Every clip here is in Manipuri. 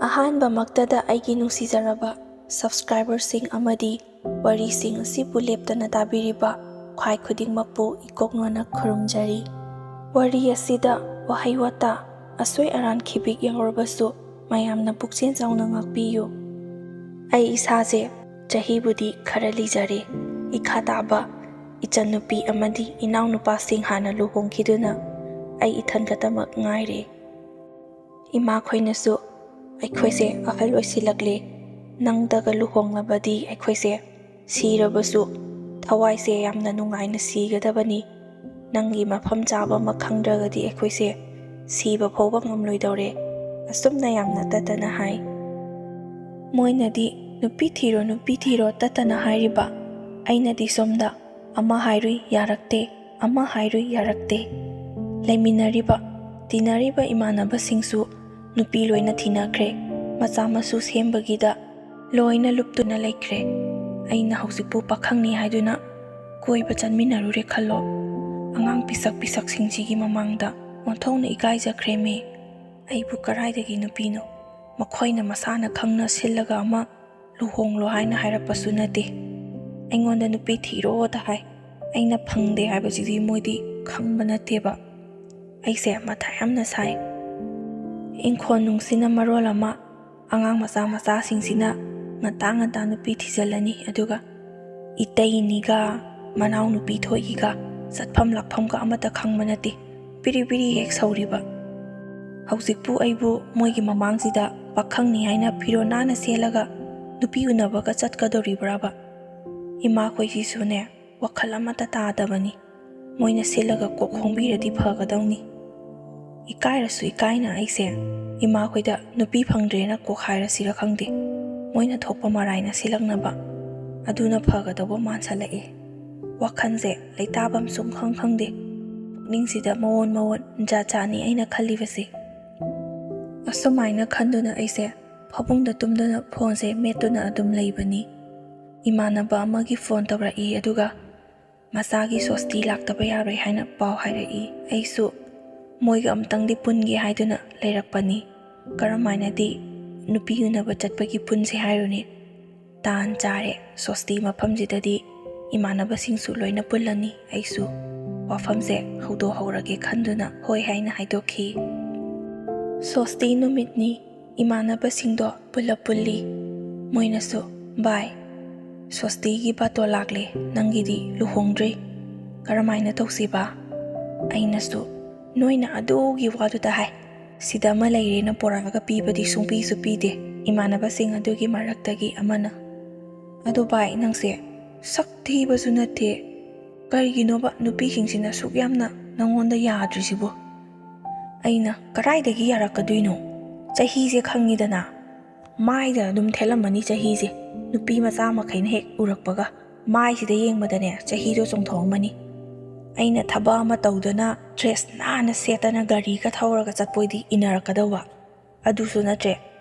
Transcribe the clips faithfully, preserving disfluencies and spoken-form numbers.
ꯑꯍꯥꯟꯕꯃꯛꯇꯗ ꯑꯩꯒꯤ ꯅꯨꯡꯁꯤꯖꯔꯕ subscriberꯁꯤꯡ ꯑꯃꯗꯤ ꯋꯥꯔꯤꯁꯤꯡ ꯑꯁꯤꯕꯨ ꯂꯦꯞꯇꯅ ꯇꯥꯕꯤꯔꯤꯕ ꯈ꯭ꯋꯥꯏ ꯈꯨꯗꯤꯡꯃꯛꯄꯨ ꯏꯀꯣꯛꯅꯣꯅ ꯈꯨꯔꯨꯝꯖꯔꯤ꯫ ꯋꯥꯔꯤ ꯑꯁꯤꯗ ꯋꯥꯍꯩ ꯋꯥꯇꯥ, ꯑꯁꯣꯏ ꯑꯔꯥꯟ ꯈꯤꯕꯤꯛ ꯌꯥꯎꯔꯕꯁꯨ ꯃꯌꯥꯝꯅ ꯄꯨꯛꯆꯦꯜ ꯆꯥꯎꯅ ꯉꯥꯛꯄꯤꯌꯨ꯫ ꯑꯩ ꯏꯁꯥꯁꯦ ꯆꯍꯤꯕꯨꯗꯤ ꯈꯔ ꯂꯤꯖꯔꯦ꯫ ꯏꯈꯥ ꯇꯥꯕ ꯏꯆꯟꯅꯨꯄꯤ ꯑꯃꯗꯤ ꯏꯅꯥꯎꯅꯨꯄꯥꯁꯤꯡ ꯍꯥꯟꯅ ꯂꯨꯍꯣꯡꯈꯤꯗꯨꯅ ꯑꯩ ꯏꯊꯟ ꯈꯛꯇꯃꯛ ꯉꯥꯏꯔꯦ꯫ ꯏꯃꯥꯈꯣꯏꯅꯁꯨ ꯑꯩꯈꯣꯏꯁꯦ ꯑꯍꯜ ꯑꯣꯏꯁꯤꯜꯂꯛꯂꯦ, ꯅꯪꯗꯒ ꯂꯨꯍꯣꯡꯂꯕꯗꯤ ꯑꯩꯈꯣꯏꯁꯦ ꯁꯤꯔꯕꯁꯨ ꯊꯋꯥꯏꯁꯦ ꯌꯥꯝꯅ ꯅꯨꯡꯉꯥꯏꯅ ꯁꯤꯒꯗꯕꯅꯤ, ꯅꯪꯒꯤ ꯃꯐꯝ ꯆꯥꯕ ꯑꯃ ꯈꯪꯗ꯭ꯔꯒꯗꯤ ꯑꯩꯈꯣꯏꯁꯦ ꯁꯤꯕ ꯐꯥꯎꯕ ꯉꯝꯂꯣꯏꯗꯧꯔꯦ, ꯑꯁꯨꯝꯅ ꯌꯥꯝꯅ ꯇꯠꯇꯅ ꯍꯥꯏ꯫ ꯃꯣꯏꯅꯗꯤ "ꯅꯨꯄꯤ ꯊꯤꯔꯣ, ꯅꯨꯄꯤ ꯊꯤꯔꯣ" ꯇꯠꯇꯅ ꯍꯥꯏꯔꯤꯕ, ꯑꯩꯅꯗꯤ ꯁꯣꯝꯗ ꯑꯃ ꯍꯥꯏꯔꯨꯏ ꯌꯥꯔꯛꯇꯦ, ꯑꯃ ꯍꯥꯏꯔꯨꯏ ꯌꯥꯔꯛꯇꯦ꯫ ꯂꯩꯃꯤꯟꯅꯔꯤꯕ, ꯇꯤꯟꯅꯔꯤꯕ ꯏꯃꯥꯟꯅꯕꯁꯤꯡꯁꯨ ꯅꯨꯄꯤ ꯂꯣꯏꯅ ꯊꯤꯅꯈ꯭ꯔꯦ, ꯃꯆꯥ ꯃꯁꯨ ꯁꯦꯝꯕꯒꯤꯗ ꯂꯣꯏꯅ ꯂꯨꯞꯇꯨꯅ ꯂꯩꯈ꯭ꯔꯦ꯫ ꯑꯩꯅ ꯍꯧꯖꯤꯛꯄꯨ ꯄꯥꯈꯪꯅꯤ ꯍꯥꯏꯗꯨꯅ ꯀꯣꯏꯕ ꯆꯠꯃꯤꯟꯅꯔꯨꯔꯦ ꯈꯜꯂꯣ, ꯑꯉꯥꯡ ꯄꯤꯁꯛ ꯄꯤꯁꯛꯁꯤꯡꯁꯤꯒꯤ ꯃꯃꯥꯡꯗ ꯑꯣꯟꯊꯣꯛꯅ ꯏꯀꯥꯏꯖꯈ꯭ꯔꯦꯃꯤ꯫ ꯑꯩꯕꯨ ꯀꯔꯥꯏꯗꯒꯤ ꯅꯨꯄꯤꯅꯣ? ꯃꯈꯣꯏꯅ ꯃꯁꯥꯅ ꯈꯪꯅ ꯁꯤꯜꯂꯒ ꯑꯃ ꯂꯨꯍꯣꯡꯂꯣ ꯍꯥꯏꯅ ꯍꯥꯏꯔꯛꯄꯁꯨ ꯅꯠꯇꯦ꯫ ꯑꯩꯉꯣꯟꯗ "ꯅꯨꯄꯤ ꯊꯤꯔꯣꯗ" ꯍꯥꯏ꯫ ꯑꯩꯅ ꯐꯪꯗꯦ ꯍꯥꯏꯕꯁꯤꯗꯤ ꯃꯣꯏꯗꯤ ꯈꯪꯕ ꯅꯠꯇꯦꯕ꯫ ꯑꯩꯁꯦ ꯃꯊꯥ ꯌꯥꯝꯅ ꯁꯥꯏ꯫ ꯏꯪꯈꯣꯜ ꯅꯨꯡꯁꯤꯅ ꯃꯔꯣꯜ ꯑꯃ, ꯑꯉꯥꯡ ꯃꯆꯥ ꯃꯆꯥꯁꯤꯡꯁꯤꯅ ꯉꯟꯇꯥ ꯉꯟꯇꯥ ꯅꯨꯄꯤ ꯊꯤꯖꯤꯜꯂꯅꯤ, ꯑꯗꯨꯒ ꯏꯇꯩꯅꯤꯒ ꯃꯅꯥꯎꯅꯨꯄꯤ ꯊꯣꯛꯏꯒ ꯆꯠꯐꯝ ꯂꯥꯛꯐꯝꯒ ꯑꯃꯠꯇ ꯈꯪꯕ ꯅꯠꯇꯦ꯫ ꯄꯤꯔꯤ ꯄꯤꯔꯤ ꯍꯦꯛ ꯁꯧꯔꯤꯕ꯫ ꯍꯧꯖꯤꯛꯄꯨ ꯑꯩꯕꯨ ꯃꯣꯏꯒꯤ ꯃꯃꯥꯡꯁꯤꯗ ꯄꯥꯈꯪꯅꯤ ꯍꯥꯏꯅ ꯐꯤꯔꯣꯜ ꯅꯥꯟꯅ ꯁꯦꯠꯂꯒ ꯅꯨꯄꯤ ꯎꯅꯕꯒ ꯆꯠꯀꯗꯧꯔꯤꯕ꯭ꯔꯥꯕ? ꯏꯃꯥꯈꯣꯏꯁꯤꯁꯨꯅꯦ, ꯋꯥꯈꯜ ꯑꯃꯠꯇ ꯇꯥꯗꯕꯅꯤ꯫ ꯃꯣꯏꯅ ꯁꯤꯜꯂꯒ ꯀꯣꯛ ꯍꯣꯡꯕꯤꯔꯗꯤ ꯐꯒꯗꯧꯅꯤ꯫ ꯏꯀꯥꯏꯔꯁꯨ ꯏꯀꯥꯏꯅ ꯑꯩꯁꯦ ꯏꯃꯥꯈꯣꯏꯗ "ꯅꯨꯄꯤ ꯐꯪꯗ꯭ꯔꯦꯅ" ꯀꯣꯛ ꯍꯥꯏꯔꯁꯤꯔ ꯈꯪꯗꯦ꯫ ꯃꯣꯏꯅ ꯊꯣꯛꯄ ꯃꯔꯥꯏꯅ ꯁꯤꯜꯂꯛꯅꯕ꯫ ꯑꯗꯨꯅ ꯐꯒꯗꯧꯕ ꯃꯥꯟꯁꯜꯂꯛꯑꯦ꯫ ꯋꯥꯈꯜꯁꯦ ꯂꯩꯇꯥꯐꯝ ꯁꯨꯝ ꯈꯪ ꯈꯪꯗꯦ꯫ ꯄꯨꯛꯅꯤꯡꯁꯤꯗ ꯃꯑꯣꯟ ꯃꯑꯣꯟ ꯖꯥꯠ ꯖꯥꯠꯅꯤ ꯑꯩꯅ ꯈꯜꯂꯤꯕꯁꯦ꯫ ꯑꯁꯨꯃꯥꯏꯅ ꯈꯟꯗꯨꯅ ꯑꯩꯁꯦ ꯐꯃꯨꯡꯗ ꯇꯨꯝꯗꯨꯅ ꯐꯣꯟꯁꯦ ꯃꯦꯠꯇꯨꯅ ꯑꯗꯨꯝ ꯂꯩꯕꯅꯤ꯫ ꯏꯃꯥꯟꯅꯕ ꯑꯃꯒꯤ ꯐꯣꯟ ꯇꯧꯔꯛꯏ, ꯑꯗꯨꯒ ꯃꯆꯥꯒꯤ ꯁꯣꯁꯇꯤ ꯂꯥꯛꯇꯕ ꯌꯥꯔꯣꯏ ꯍꯥꯏꯅ ꯄꯥꯎ ꯍꯥꯏꯔꯛꯏ꯫ ꯑꯩꯁꯨ ꯃꯣꯏꯒ ꯑꯃꯨꯛꯇꯪꯗꯤ ꯄꯨꯟꯒꯦ ꯍꯥꯏꯗꯨꯅ ꯂꯩꯔꯛꯄꯅꯤ꯫ ꯀꯔꯝꯍꯥꯏꯅꯗꯤ ꯅꯨꯄꯤ ꯎꯅꯕ ꯆꯠꯄꯒꯤ ꯄꯨꯟꯁꯦ ꯍꯥꯏꯔꯨꯅꯦ꯫ ꯇꯥꯟ ꯆꯥꯔꯦ, ꯁ꯭ꯋꯁꯇꯤ ꯃꯐꯝꯁꯤꯗꯗꯤ ꯏꯃꯥꯟꯅꯕꯁꯤꯡꯁꯨ ꯂꯣꯏꯅ ꯄꯨꯜꯂꯅꯤ꯫ ꯑꯩꯁꯨ ꯋꯥꯐꯝꯁꯦ ꯍꯧꯗꯣꯛꯍꯧꯔꯒꯦ ꯈꯟꯗꯨꯅ ꯍꯣꯏ ꯍꯥꯏꯅ ꯍꯥꯏꯗꯣꯛꯈꯤ꯫ ꯁ꯭ꯋꯁꯇꯤ ꯅꯨꯃꯤꯠꯅꯤ꯫ ꯏꯃꯥꯟꯅꯕꯁꯤꯡꯗꯣ ꯄꯨꯂꯞ ꯄꯨꯜꯂꯤ꯫ ꯃꯣꯏꯅꯁꯨ, "ꯚꯥꯏ, ꯁ꯭ꯋꯁꯇꯤꯒꯤ ꯕꯥꯇꯣꯟ ꯂꯥꯛꯂꯦ, ꯅꯪꯒꯤꯗꯤ ꯂꯨꯍꯣꯡꯗ꯭ꯔꯤ, ꯀꯔꯝꯍꯥꯏꯅ ꯇꯧꯁꯤꯕ?" ꯑꯩꯅꯁꯨ, "ꯅꯣꯏꯅ ꯑꯗꯨꯒꯤ ꯋꯥꯗꯨꯗ ꯍꯥꯏ, ꯁꯤꯗ ꯑꯃ ꯂꯩꯔꯦꯅ ꯄꯨꯔꯛꯑꯒ ꯄꯤꯕꯗꯤ ꯁꯨꯡꯄꯤꯁꯨ ꯄꯤꯗꯦ ꯏꯃꯥꯟꯅꯕꯁꯤꯡ ꯑꯗꯨꯒꯤ ꯃꯔꯛꯇꯒꯤ ꯑꯃꯅ꯫ ꯑꯗꯣ ꯚꯥꯏ, ꯅꯪꯁꯦ ꯁꯛ ꯊꯤꯕꯁꯨ ꯅꯠꯇꯦ, ꯀꯔꯤꯒꯤꯅꯣꯕ ꯅꯨꯄꯤꯁꯤꯡꯁꯤꯅ ꯑꯁꯨꯛ ꯌꯥꯝꯅ ꯅꯪꯉꯣꯟꯗ ꯌꯥꯗ꯭ꯔꯤꯁꯤꯕꯣ?" ꯑꯩꯅ, "ꯀꯔꯥꯏꯗꯒꯤ ꯌꯥꯔꯛꯀꯗꯣꯏꯅꯣ? ꯆꯍꯤꯁꯦ ꯈꯪꯉꯤꯗꯅ, ꯃꯥꯏꯗ ꯑꯗꯨꯝ ꯊꯦꯠꯂꯝꯃꯅꯤ ꯆꯍꯤꯁꯦ꯫ ꯅꯨꯄꯤ ꯃꯆꯥ ꯃꯈꯩꯅ ꯍꯦꯛ ꯎꯔꯛꯄꯒ ꯃꯥꯏꯁꯤꯗ ꯌꯦꯡꯕꯗꯅꯦ ꯆꯍꯤꯗꯣ ꯆꯣꯡꯊꯣꯛꯑꯝꯃꯅꯤ꯫ ꯑꯩꯅ ꯊꯕꯛ ꯑꯃ ꯇꯧꯗꯅ ꯗ꯭ꯔꯦꯁ ꯅꯥꯟꯅ ꯁꯦꯠꯇꯅ ꯒꯥꯔꯤꯒ ꯊꯧꯔꯒ ꯆꯠꯄꯣꯏꯗꯤ ꯏꯟꯅꯔꯛꯀꯗꯧꯕ꯫ ꯑꯗꯨꯁꯨ ꯅꯠꯇ꯭ꯔꯦ,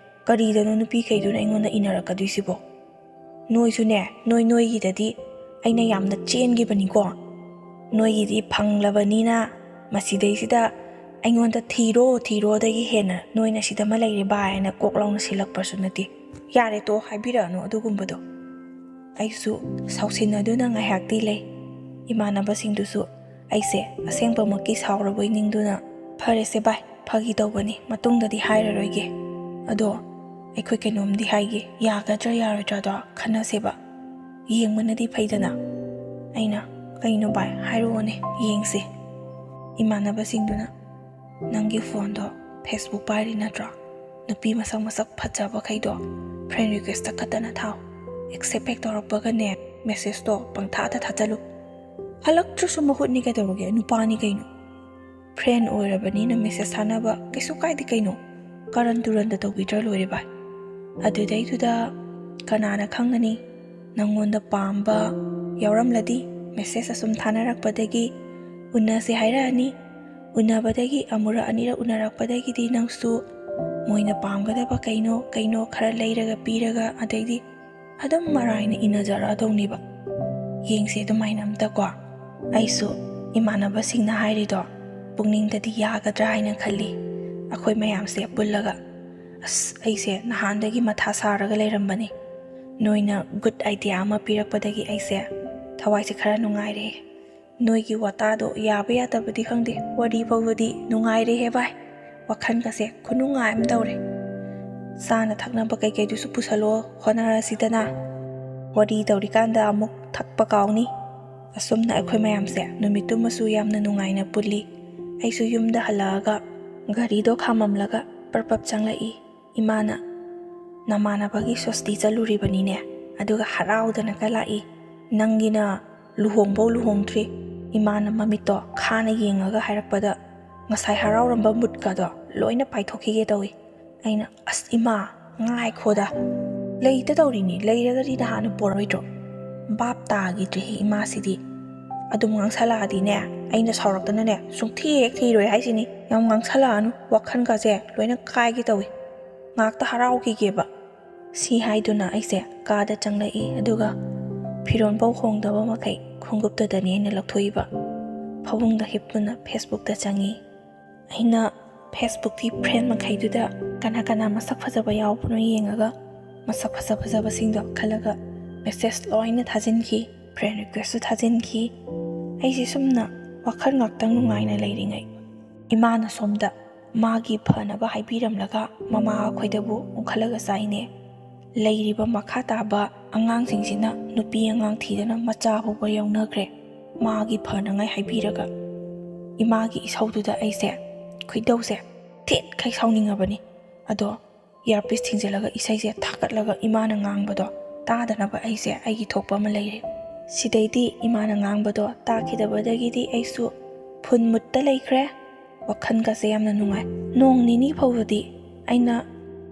ꯀꯔꯤꯗꯅꯣ ꯅꯨꯄꯤꯈꯩꯗꯨꯅ ꯑꯩꯉꯣꯟꯗ ꯏꯟꯅꯔꯛꯀꯗꯣꯏꯁꯤꯕꯣ? ꯅꯣꯏꯁꯨꯅꯦ, ꯅꯣꯏ ꯅꯣꯏꯒꯤꯗꯗꯤ ꯑꯩꯅ ꯌꯥꯝꯅ ꯆꯦꯟꯈꯤꯕꯅꯤꯀꯣ꯫ ꯅꯣꯏꯒꯤꯗꯤ ꯐꯪꯂꯕꯅꯤꯅ ꯃꯁꯤꯗꯩꯁꯤꯗ ꯑꯩꯉꯣꯟꯗ ꯊꯤꯔꯣ ꯊꯤꯔꯣꯗꯒꯤ ꯍꯦꯟꯅ ꯅꯣꯏꯅ ꯁꯤꯗ ꯑꯃ ꯂꯩꯔꯦ ꯚꯥꯏ ꯍꯥꯏꯅ ꯀꯣꯛ ꯂꯥꯎꯅ ꯁꯤꯜꯂꯛꯄꯁꯨ ꯅꯠꯇꯦ꯫ ꯌꯥꯔꯦ ꯇꯣ, ꯍꯥꯏꯕꯤꯔꯛꯑꯅꯨ ꯑꯗꯨꯒꯨꯝꯕꯗꯣ꯫" ꯑꯩꯁꯨ ꯁꯥꯎꯁꯤꯟꯅꯗꯨꯅ ꯉꯥꯏꯍꯥꯛꯇꯤ ꯂꯩ꯫ ꯏꯃꯥꯟꯅꯕꯁꯤꯡꯗꯨꯁꯨ ꯑꯩꯁꯦ ꯑꯁꯦꯡꯕꯃꯛꯀꯤ ꯁꯥꯎꯔꯕꯣꯏ ꯅꯤꯡꯗꯨꯅ, "ꯐꯔꯦꯁꯦ ꯚꯥꯏ, ꯐꯥꯒꯤ ꯇꯧꯕꯅꯤ, ꯃꯇꯨꯡꯗꯗꯤ ꯍꯥꯏꯔꯔꯣꯏꯒꯦ꯫ ꯑꯗꯣ ꯑꯩꯈꯣꯏ ꯀꯩꯅꯣꯝꯗꯤ ꯍꯥꯏꯒꯦ, ꯌꯥꯒꯗ꯭ꯔꯥ ꯌꯥꯔꯣꯏꯗ꯭ꯔꯥꯗꯣ ꯈꯟꯅꯁꯦꯕ, ꯌꯦꯡꯕꯅꯗꯤ ꯐꯩꯗꯅ꯫" ꯑꯩꯅ, "ꯀꯩꯅꯣ ꯚꯥꯏ, ꯍꯥꯏꯔꯛꯑꯣꯅꯦ, ꯌꯦꯡꯁꯦ꯫" ꯏꯃꯥꯟꯅꯕꯁꯤꯡꯗꯨꯅ, "ꯅꯪꯒꯤ ꯐꯣꯟꯗꯣ Facebook ꯄꯥꯏꯔꯤ ꯅꯠꯇ꯭ꯔꯣ? ꯅꯨꯄꯤ ꯃꯁꯛ ꯃꯁꯛ ꯐꯖꯕꯈꯩꯗꯣ friend request ꯈꯛꯇꯅ ꯊꯥꯎ꯫ Accept ꯍꯦꯛ ꯇꯧꯔꯛꯄꯒꯅꯦ, message ꯇꯣ ꯄꯪꯊꯥꯗ ꯊꯥꯖꯜꯂꯨ꯫ ꯍꯜꯂꯛꯇ꯭ꯔꯁꯨ ꯃꯍꯨꯠꯅꯤ ꯀꯩꯗꯧꯔꯒꯦ, ꯅꯨꯄꯥꯅꯤ ꯀꯩꯅꯣ꯫ Friend ꯑꯣꯏꯔꯕꯅꯤꯅ message ꯊꯥꯅꯕ ꯀꯩꯁꯨ ꯀꯥꯏꯗꯦ ꯀꯩꯅꯣ꯫ ꯀꯔꯟ ꯇꯨꯔꯟꯗ ꯇꯧꯕꯤꯗ꯭ꯔ ꯂꯣꯏꯔꯦ ꯚꯥꯏ꯫ ꯑꯗꯨꯗꯩꯗꯨꯗ ꯀꯅꯥꯅ ꯈꯪꯒꯅꯤ, ꯅꯪꯉꯣꯟꯗ ꯄꯥꯝꯕ ꯌꯥꯎꯔꯝꯂꯗꯤ, message ꯑꯁꯨꯝ ꯊꯥꯅꯔꯛꯄꯗꯒꯤ ꯎꯅꯁꯦ ꯍꯥꯏꯔꯛꯑꯅꯤ꯫ ꯎꯅꯕꯗꯒꯤ ꯑꯃꯨꯔꯛ ꯑꯅꯤꯔꯛ ꯎꯅꯔꯛꯄꯗꯒꯤꯗꯤ ꯅꯪꯁꯨ ꯃꯣꯏꯅ ꯄꯥꯝꯒꯗꯕ ꯀꯩꯅꯣ ꯀꯩꯅꯣ ꯈꯔ ꯂꯩꯔꯒ ꯄꯤꯔꯒ, ꯑꯗꯩꯗꯤ ꯑꯗꯨꯝ ꯃꯔꯥꯏꯅ ꯏꯟꯅꯖꯔꯛꯑꯗꯧꯅꯦꯕ꯫ ꯌꯦꯡꯁꯦ ꯑꯗꯨꯃꯥꯏꯅ ꯑꯝꯇ ꯀꯣ꯫" ꯑꯩꯁꯨ ꯏꯃꯥꯟꯅꯕꯁꯤꯡꯅ ꯍꯥꯏꯔꯤꯗꯣ ꯄꯨꯛꯅꯤꯡꯗꯗꯤ ꯌꯥꯒꯗ꯭ꯔꯥ ꯍꯥꯏꯅ ꯈꯜꯂꯤ꯫ ꯑꯩꯈꯣꯏ ꯃꯌꯥꯝꯁꯦ ꯄꯨꯜꯂꯒ ꯑꯁ, ꯑꯩꯁꯦ ꯅꯍꯥꯟꯗꯒꯤ ꯃꯊꯥ ꯁꯥꯔꯒ ꯂꯩꯔꯝꯕꯅꯤ꯫ ꯅꯣꯏꯅ ꯒꯨꯗ ꯑꯥꯏꯗꯤꯌꯥ ꯑꯃ ꯄꯤꯔꯛꯄꯗꯒꯤ ꯑꯩꯁꯦ ꯊꯋꯥꯏꯁꯦ ꯈꯔ ꯅꯨꯡꯉꯥꯏꯔꯦ꯫ ꯅꯣꯏꯒꯤ ꯋꯥꯇꯥꯗꯣ ꯌꯥꯕ ꯌꯥꯗꯕꯗꯤ ꯈꯪꯗꯦ, ꯋꯥꯔꯤ ꯐꯥꯎꯕꯗꯤ ꯅꯨꯡꯉꯥꯏꯔꯦꯍꯦ ꯚꯥꯏ꯫ ꯋꯥꯈꯜꯒꯁꯦ ꯈꯨꯅꯨꯡꯉꯥꯏ ꯑꯃ ꯇꯧꯔꯦ꯫ ꯆꯥꯅ ꯊꯛꯅꯕ ꯀꯩꯀꯩꯗꯨꯁꯨ ꯄꯨꯁꯜꯂꯣ, ꯍꯣꯠꯅꯔꯁꯤꯗꯅ꯫ ꯋꯥꯔꯤ ꯇꯧꯔꯤꯀꯥꯟꯗ ꯑꯃꯨꯛ ꯊꯛꯄ ꯀꯥꯎꯅꯤ꯫ ꯑꯁꯨꯝꯅ ꯑꯩꯈꯣꯏ ꯃꯌꯥꯝꯁꯦ ꯅꯨꯃꯤꯠꯇꯨꯃꯁꯨ ꯌꯥꯝꯅ ꯅꯨꯡꯉꯥꯏꯅ ꯄꯨꯜꯂꯤ꯫ ꯑꯩꯁꯨ ꯌꯨꯝꯗ ꯍꯜꯂꯛꯑꯒ ꯒꯥꯔꯤꯗꯣ ꯈꯥꯝꯃꯝꯂꯒ ꯄꯔꯞ ꯄꯔꯞ ꯆꯪꯂꯛꯏ꯫ ꯏꯃꯥꯅ, "ꯅꯃꯥꯟꯅꯕꯒꯤ ꯁꯣꯁꯇꯤ ꯆꯠꯂꯨꯔꯤꯕꯅꯤꯅꯦ, ꯑꯗꯨꯒ ꯍꯔꯥꯎꯗꯅꯒ ꯂꯥꯛꯏ꯫ ꯅꯪꯒꯤꯅ ꯂꯨꯍꯣꯡꯕꯧ ꯂꯨꯍꯣꯡꯗ꯭ꯔꯤ꯫" ꯏꯃꯥꯅ ꯃꯃꯤꯠꯇꯣ ꯈꯥꯅ ꯌꯦꯡꯉꯒ ꯍꯥꯏꯔꯛꯄꯗ, ꯉꯁꯥꯏ ꯍꯔꯥꯎꯔꯝꯕ ꯃꯨꯠꯀꯗꯣ ꯂꯣꯏꯅ ꯄꯥꯏꯊꯣꯛꯈꯤꯒꯦ ꯇꯧꯏ꯫ ꯑꯩꯅ, "ꯑꯁ ꯏꯃꯥ, ꯉꯥꯏꯈꯣꯗ꯫ ꯂꯩꯇ ꯇꯧꯔꯤꯅꯤ, ꯂꯩꯔꯒꯗꯤ ꯅꯍꯥꯟꯅ ꯄꯣꯔꯣꯏꯗ꯭ꯔꯣ?" ꯚꯥꯞ ꯇꯥꯈꯤꯗ꯭ꯔꯦꯍꯦ ꯏꯃꯥꯁꯤꯗꯤ꯫ ꯑꯗꯨꯝ ꯉꯥꯡꯁꯜꯂꯛꯑꯗꯤꯅꯦ, ꯑꯩꯅ ꯁꯥꯎꯔꯛꯇꯅꯅꯦ ꯁꯨꯡꯊꯤ ꯍꯦꯛ ꯊꯤꯔꯣꯏ ꯍꯥꯏꯁꯤꯅꯤ꯫ ꯌꯥꯝ ꯉꯥꯡꯁꯜꯂꯛꯑꯅꯨ, ꯋꯥꯈꯜꯒꯁꯦ ꯂꯣꯏꯅ ꯀꯥꯏꯒꯦ ꯇꯧꯏ꯫ ꯉꯥꯛꯇ ꯍꯔꯥꯎꯈꯤꯒꯦꯕ꯫ ꯁꯤ ꯍꯥꯏꯗꯨꯅ ꯑꯩꯁꯦ ꯀꯥꯗ ꯆꯪꯂꯛꯏ, ꯑꯗꯨꯒ ꯐꯤꯔꯣꯟꯐꯧ ꯍꯣꯡꯗꯕ ꯃꯈꯩ ꯈꯣꯡꯎꯞꯇꯨꯗꯅꯤ ꯑꯩꯅ ꯂꯧꯊꯣꯛꯏꯕ꯫ ꯐꯃꯨꯡꯗ ꯍꯤꯞꯇꯨꯅ ꯐꯦꯁꯕꯨꯛꯇ ꯆꯪꯉꯤ꯫ ꯑꯩꯅ ꯐꯦꯁꯕꯨꯛꯀꯤ ꯐ꯭ꯔꯦꯟ ꯃꯈꯩꯗꯨꯗ ꯀꯅꯥ ꯀꯅꯥ ꯃꯁꯛ ꯐꯖꯕ ꯌꯥꯎꯕꯅꯣ ꯌꯦꯡꯉꯒ, ꯃꯁꯛ ꯐꯖ ꯐꯖꯕꯁꯤꯡꯗꯣ ꯈꯜꯂꯒ ꯃꯦꯁꯦꯖ ꯂꯣꯏꯅ ꯊꯥꯖꯤꯟꯈꯤ, ꯐ꯭ꯔꯦꯟ ꯔꯤꯀ꯭ꯋꯦꯁꯁꯨ ꯊꯥꯖꯤꯟꯈꯤ꯫ ꯑꯩꯁꯦ ꯁꯨꯝꯅ ꯋꯥꯈꯜ ꯉꯥꯛꯇꯪ ꯅꯨꯡꯉꯥꯏꯅ ꯂꯩꯔꯤꯉꯩ, ꯏꯃꯥꯅ ꯁꯣꯝꯗ ꯃꯥꯒꯤ ꯐꯅꯕ ꯍꯥꯏꯕꯤꯔꯝꯂꯒ ꯃꯃꯥ ꯑꯩꯈꯣꯏꯗꯕꯨ ꯑꯣꯟꯈꯠꯂꯒ ꯆꯥꯏꯅꯦ꯫ ꯂꯩꯔꯤꯕ ꯃꯈꯥ ꯇꯥꯕ ꯑꯉꯥꯡꯁꯤꯡꯁꯤꯅ ꯅꯨꯄꯤ ꯑꯉꯥꯡ ꯊꯤꯗꯅ ꯃꯆꯥ ꯐꯥꯎꯕ ꯌꯥꯎꯅꯈ꯭ꯔꯦ꯫ ꯃꯥꯒꯤ ꯐꯅꯉꯥꯏ ꯍꯥꯏꯕꯤꯔꯒ ꯏꯃꯥꯒꯤ ꯏꯁꯧꯗꯨꯗ ꯑꯩꯁꯦ ꯈꯣꯏꯗꯧꯁꯦ ꯊꯤꯠꯈꯩ ꯁꯥꯎꯅꯤꯡꯉꯕꯅꯤ꯫ ꯑꯗꯣ ꯏꯌꯥꯔꯄꯤꯁ ꯊꯤꯡꯖꯤꯜꯂꯒ ꯏꯁꯩꯁꯦ ꯊꯥꯒꯠꯂꯒ ꯏꯃꯥꯅ ꯉꯥꯡꯕꯗꯣ ꯇꯥꯗꯅꯕ ꯑꯩꯁꯦ ꯑꯩꯒꯤ ꯊꯣꯛꯄ ꯑꯃ ꯂꯩꯔꯦ꯫ ꯁꯤꯗꯩꯗꯤ ꯏꯃꯥꯅ ꯉꯥꯡꯕꯗꯣ ꯇꯥꯈꯤꯗꯕꯗꯒꯤꯗꯤ ꯑꯩꯁꯨ ꯐꯨꯟ ꯃꯨꯠꯇ ꯂꯩꯈ꯭ꯔꯦ꯫ ꯋꯥꯈꯜꯒꯁꯦ ꯌꯥꯝꯅ ꯅꯨꯡꯉꯥꯏ꯫ ꯅꯣꯡ ꯅꯤꯅꯤ ꯐꯥꯎꯕꯗꯤ ꯑꯩꯅ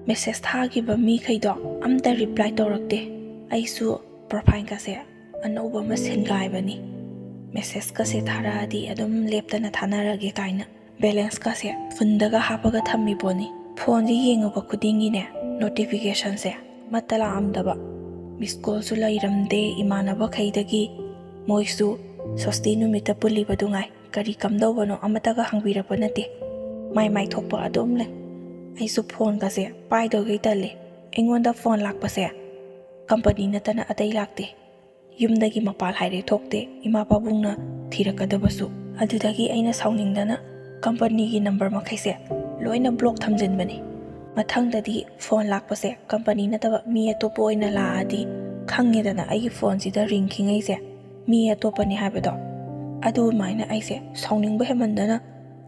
ꯃꯦꯁꯦꯖ ꯊꯥꯈꯤꯕ ꯃꯤꯈꯩꯗꯣ ꯑꯝꯇ ꯔꯤꯄ꯭ꯂꯥꯏ ꯇꯧꯔꯛꯇꯦ꯫ ꯑꯩꯁꯨ ꯄ꯭ꯔꯣꯐꯥꯏꯜꯒꯁꯦ ꯑꯅꯧꯕ ꯑꯃ ꯁꯤꯟꯒꯥꯏꯕꯅꯤ꯫ ꯃꯦꯁꯦꯖꯀꯁꯦ ꯊꯥꯔꯛꯑꯗꯤ ꯑꯗꯨꯝ ꯂꯦꯞꯇꯅ ꯊꯥꯅꯔꯒꯦ ꯀꯥꯏꯅ ꯕꯦꯂꯦꯟꯁꯀꯁꯦ ꯐꯨꯟꯗꯒ ꯍꯥꯞꯄꯒ ꯊꯝꯃꯤꯕꯣꯅꯤ꯫ ꯐꯣꯟꯁꯦ ꯌꯦꯡꯉꯨꯕ ꯈꯨꯗꯤꯡꯒꯤꯅꯦ ꯅꯣꯇꯤꯐꯤꯀꯦꯁꯟꯁꯦ ꯑꯃꯠꯇ ꯂꯥꯛꯑꯝꯗꯕ꯫ ꯃꯤꯁ ꯀꯣꯜꯁꯨ ꯂꯩꯔꯝꯗꯦ ꯏꯃꯥꯟꯅꯕꯈꯩꯗꯒꯤ꯫ ꯃꯣꯏꯁꯨ ꯁꯣꯁꯇꯤ ꯅꯨꯃꯤꯠꯇ ꯄꯨꯜꯂꯤꯕꯗꯨ ꯉꯥꯏ꯫ ꯀꯔꯤ ꯀꯝꯗꯧꯕꯅꯣ ꯑꯃꯠꯇꯒ ꯍꯪꯕꯤꯔꯛꯄ ꯅꯠꯇꯦ꯫ ꯃꯥꯏ ꯃꯥꯏ ꯊꯣꯛꯄ ꯑꯗꯨꯝ ꯂꯩ꯫ ꯑꯩꯁꯨ ꯐꯣꯟꯒꯁꯦ ꯄꯥꯏꯗꯧꯒꯩ ꯇꯜꯂꯦ꯫ ꯑꯩꯉꯣꯟꯗ ꯐꯣꯟ ꯂꯥꯛꯄꯁꯦ ꯀꯝꯄꯅꯤ ꯅꯠꯇꯅ ꯑꯇꯩ ꯂꯥꯛꯇꯦ꯫ ꯌꯨꯝꯗꯒꯤ ꯃꯄꯥꯜ ꯍꯥꯏꯔꯦ ꯊꯣꯛꯇꯦ, ꯏꯃꯥ ꯄꯥꯕꯨꯡꯅ ꯊꯤꯔꯛꯀꯗꯕꯁꯨ꯫ ꯑꯗꯨꯗꯒꯤ ꯑꯩꯅ ꯁꯥꯎꯅꯤꯡꯗꯅ ꯀꯝꯄꯅꯤꯒꯤ ꯅꯝꯕꯔ ꯃꯈꯩꯁꯦ ꯂꯣꯏꯅ ꯕ꯭ꯂꯣꯛ ꯊꯝꯖꯤꯟꯕꯅꯤ꯫ ꯃꯊꯪꯗꯗꯤ ꯐꯣꯟ ꯂꯥꯛꯄꯁꯦ ꯀꯝꯄꯅꯤ ꯅꯠꯇꯕ ꯃꯤ ꯑꯇꯣꯞꯄ ꯑꯣꯏꯅ ꯂꯥꯛꯑꯗꯤ, ꯈꯪꯉꯦꯗꯅ ꯑꯩꯒꯤ ꯐꯣꯟꯁꯤꯗ ꯔꯤꯡ ꯈꯤꯉꯩꯁꯦ ꯃꯤ ꯑꯇꯣꯞꯄꯅꯤ ꯍꯥꯏꯕꯗꯣ꯫ ꯑꯗꯨꯃꯥꯏꯅ ꯑꯩꯁꯦ ꯁꯥꯎꯅꯤꯡꯕ ꯍꯦꯟꯃꯟꯗꯅ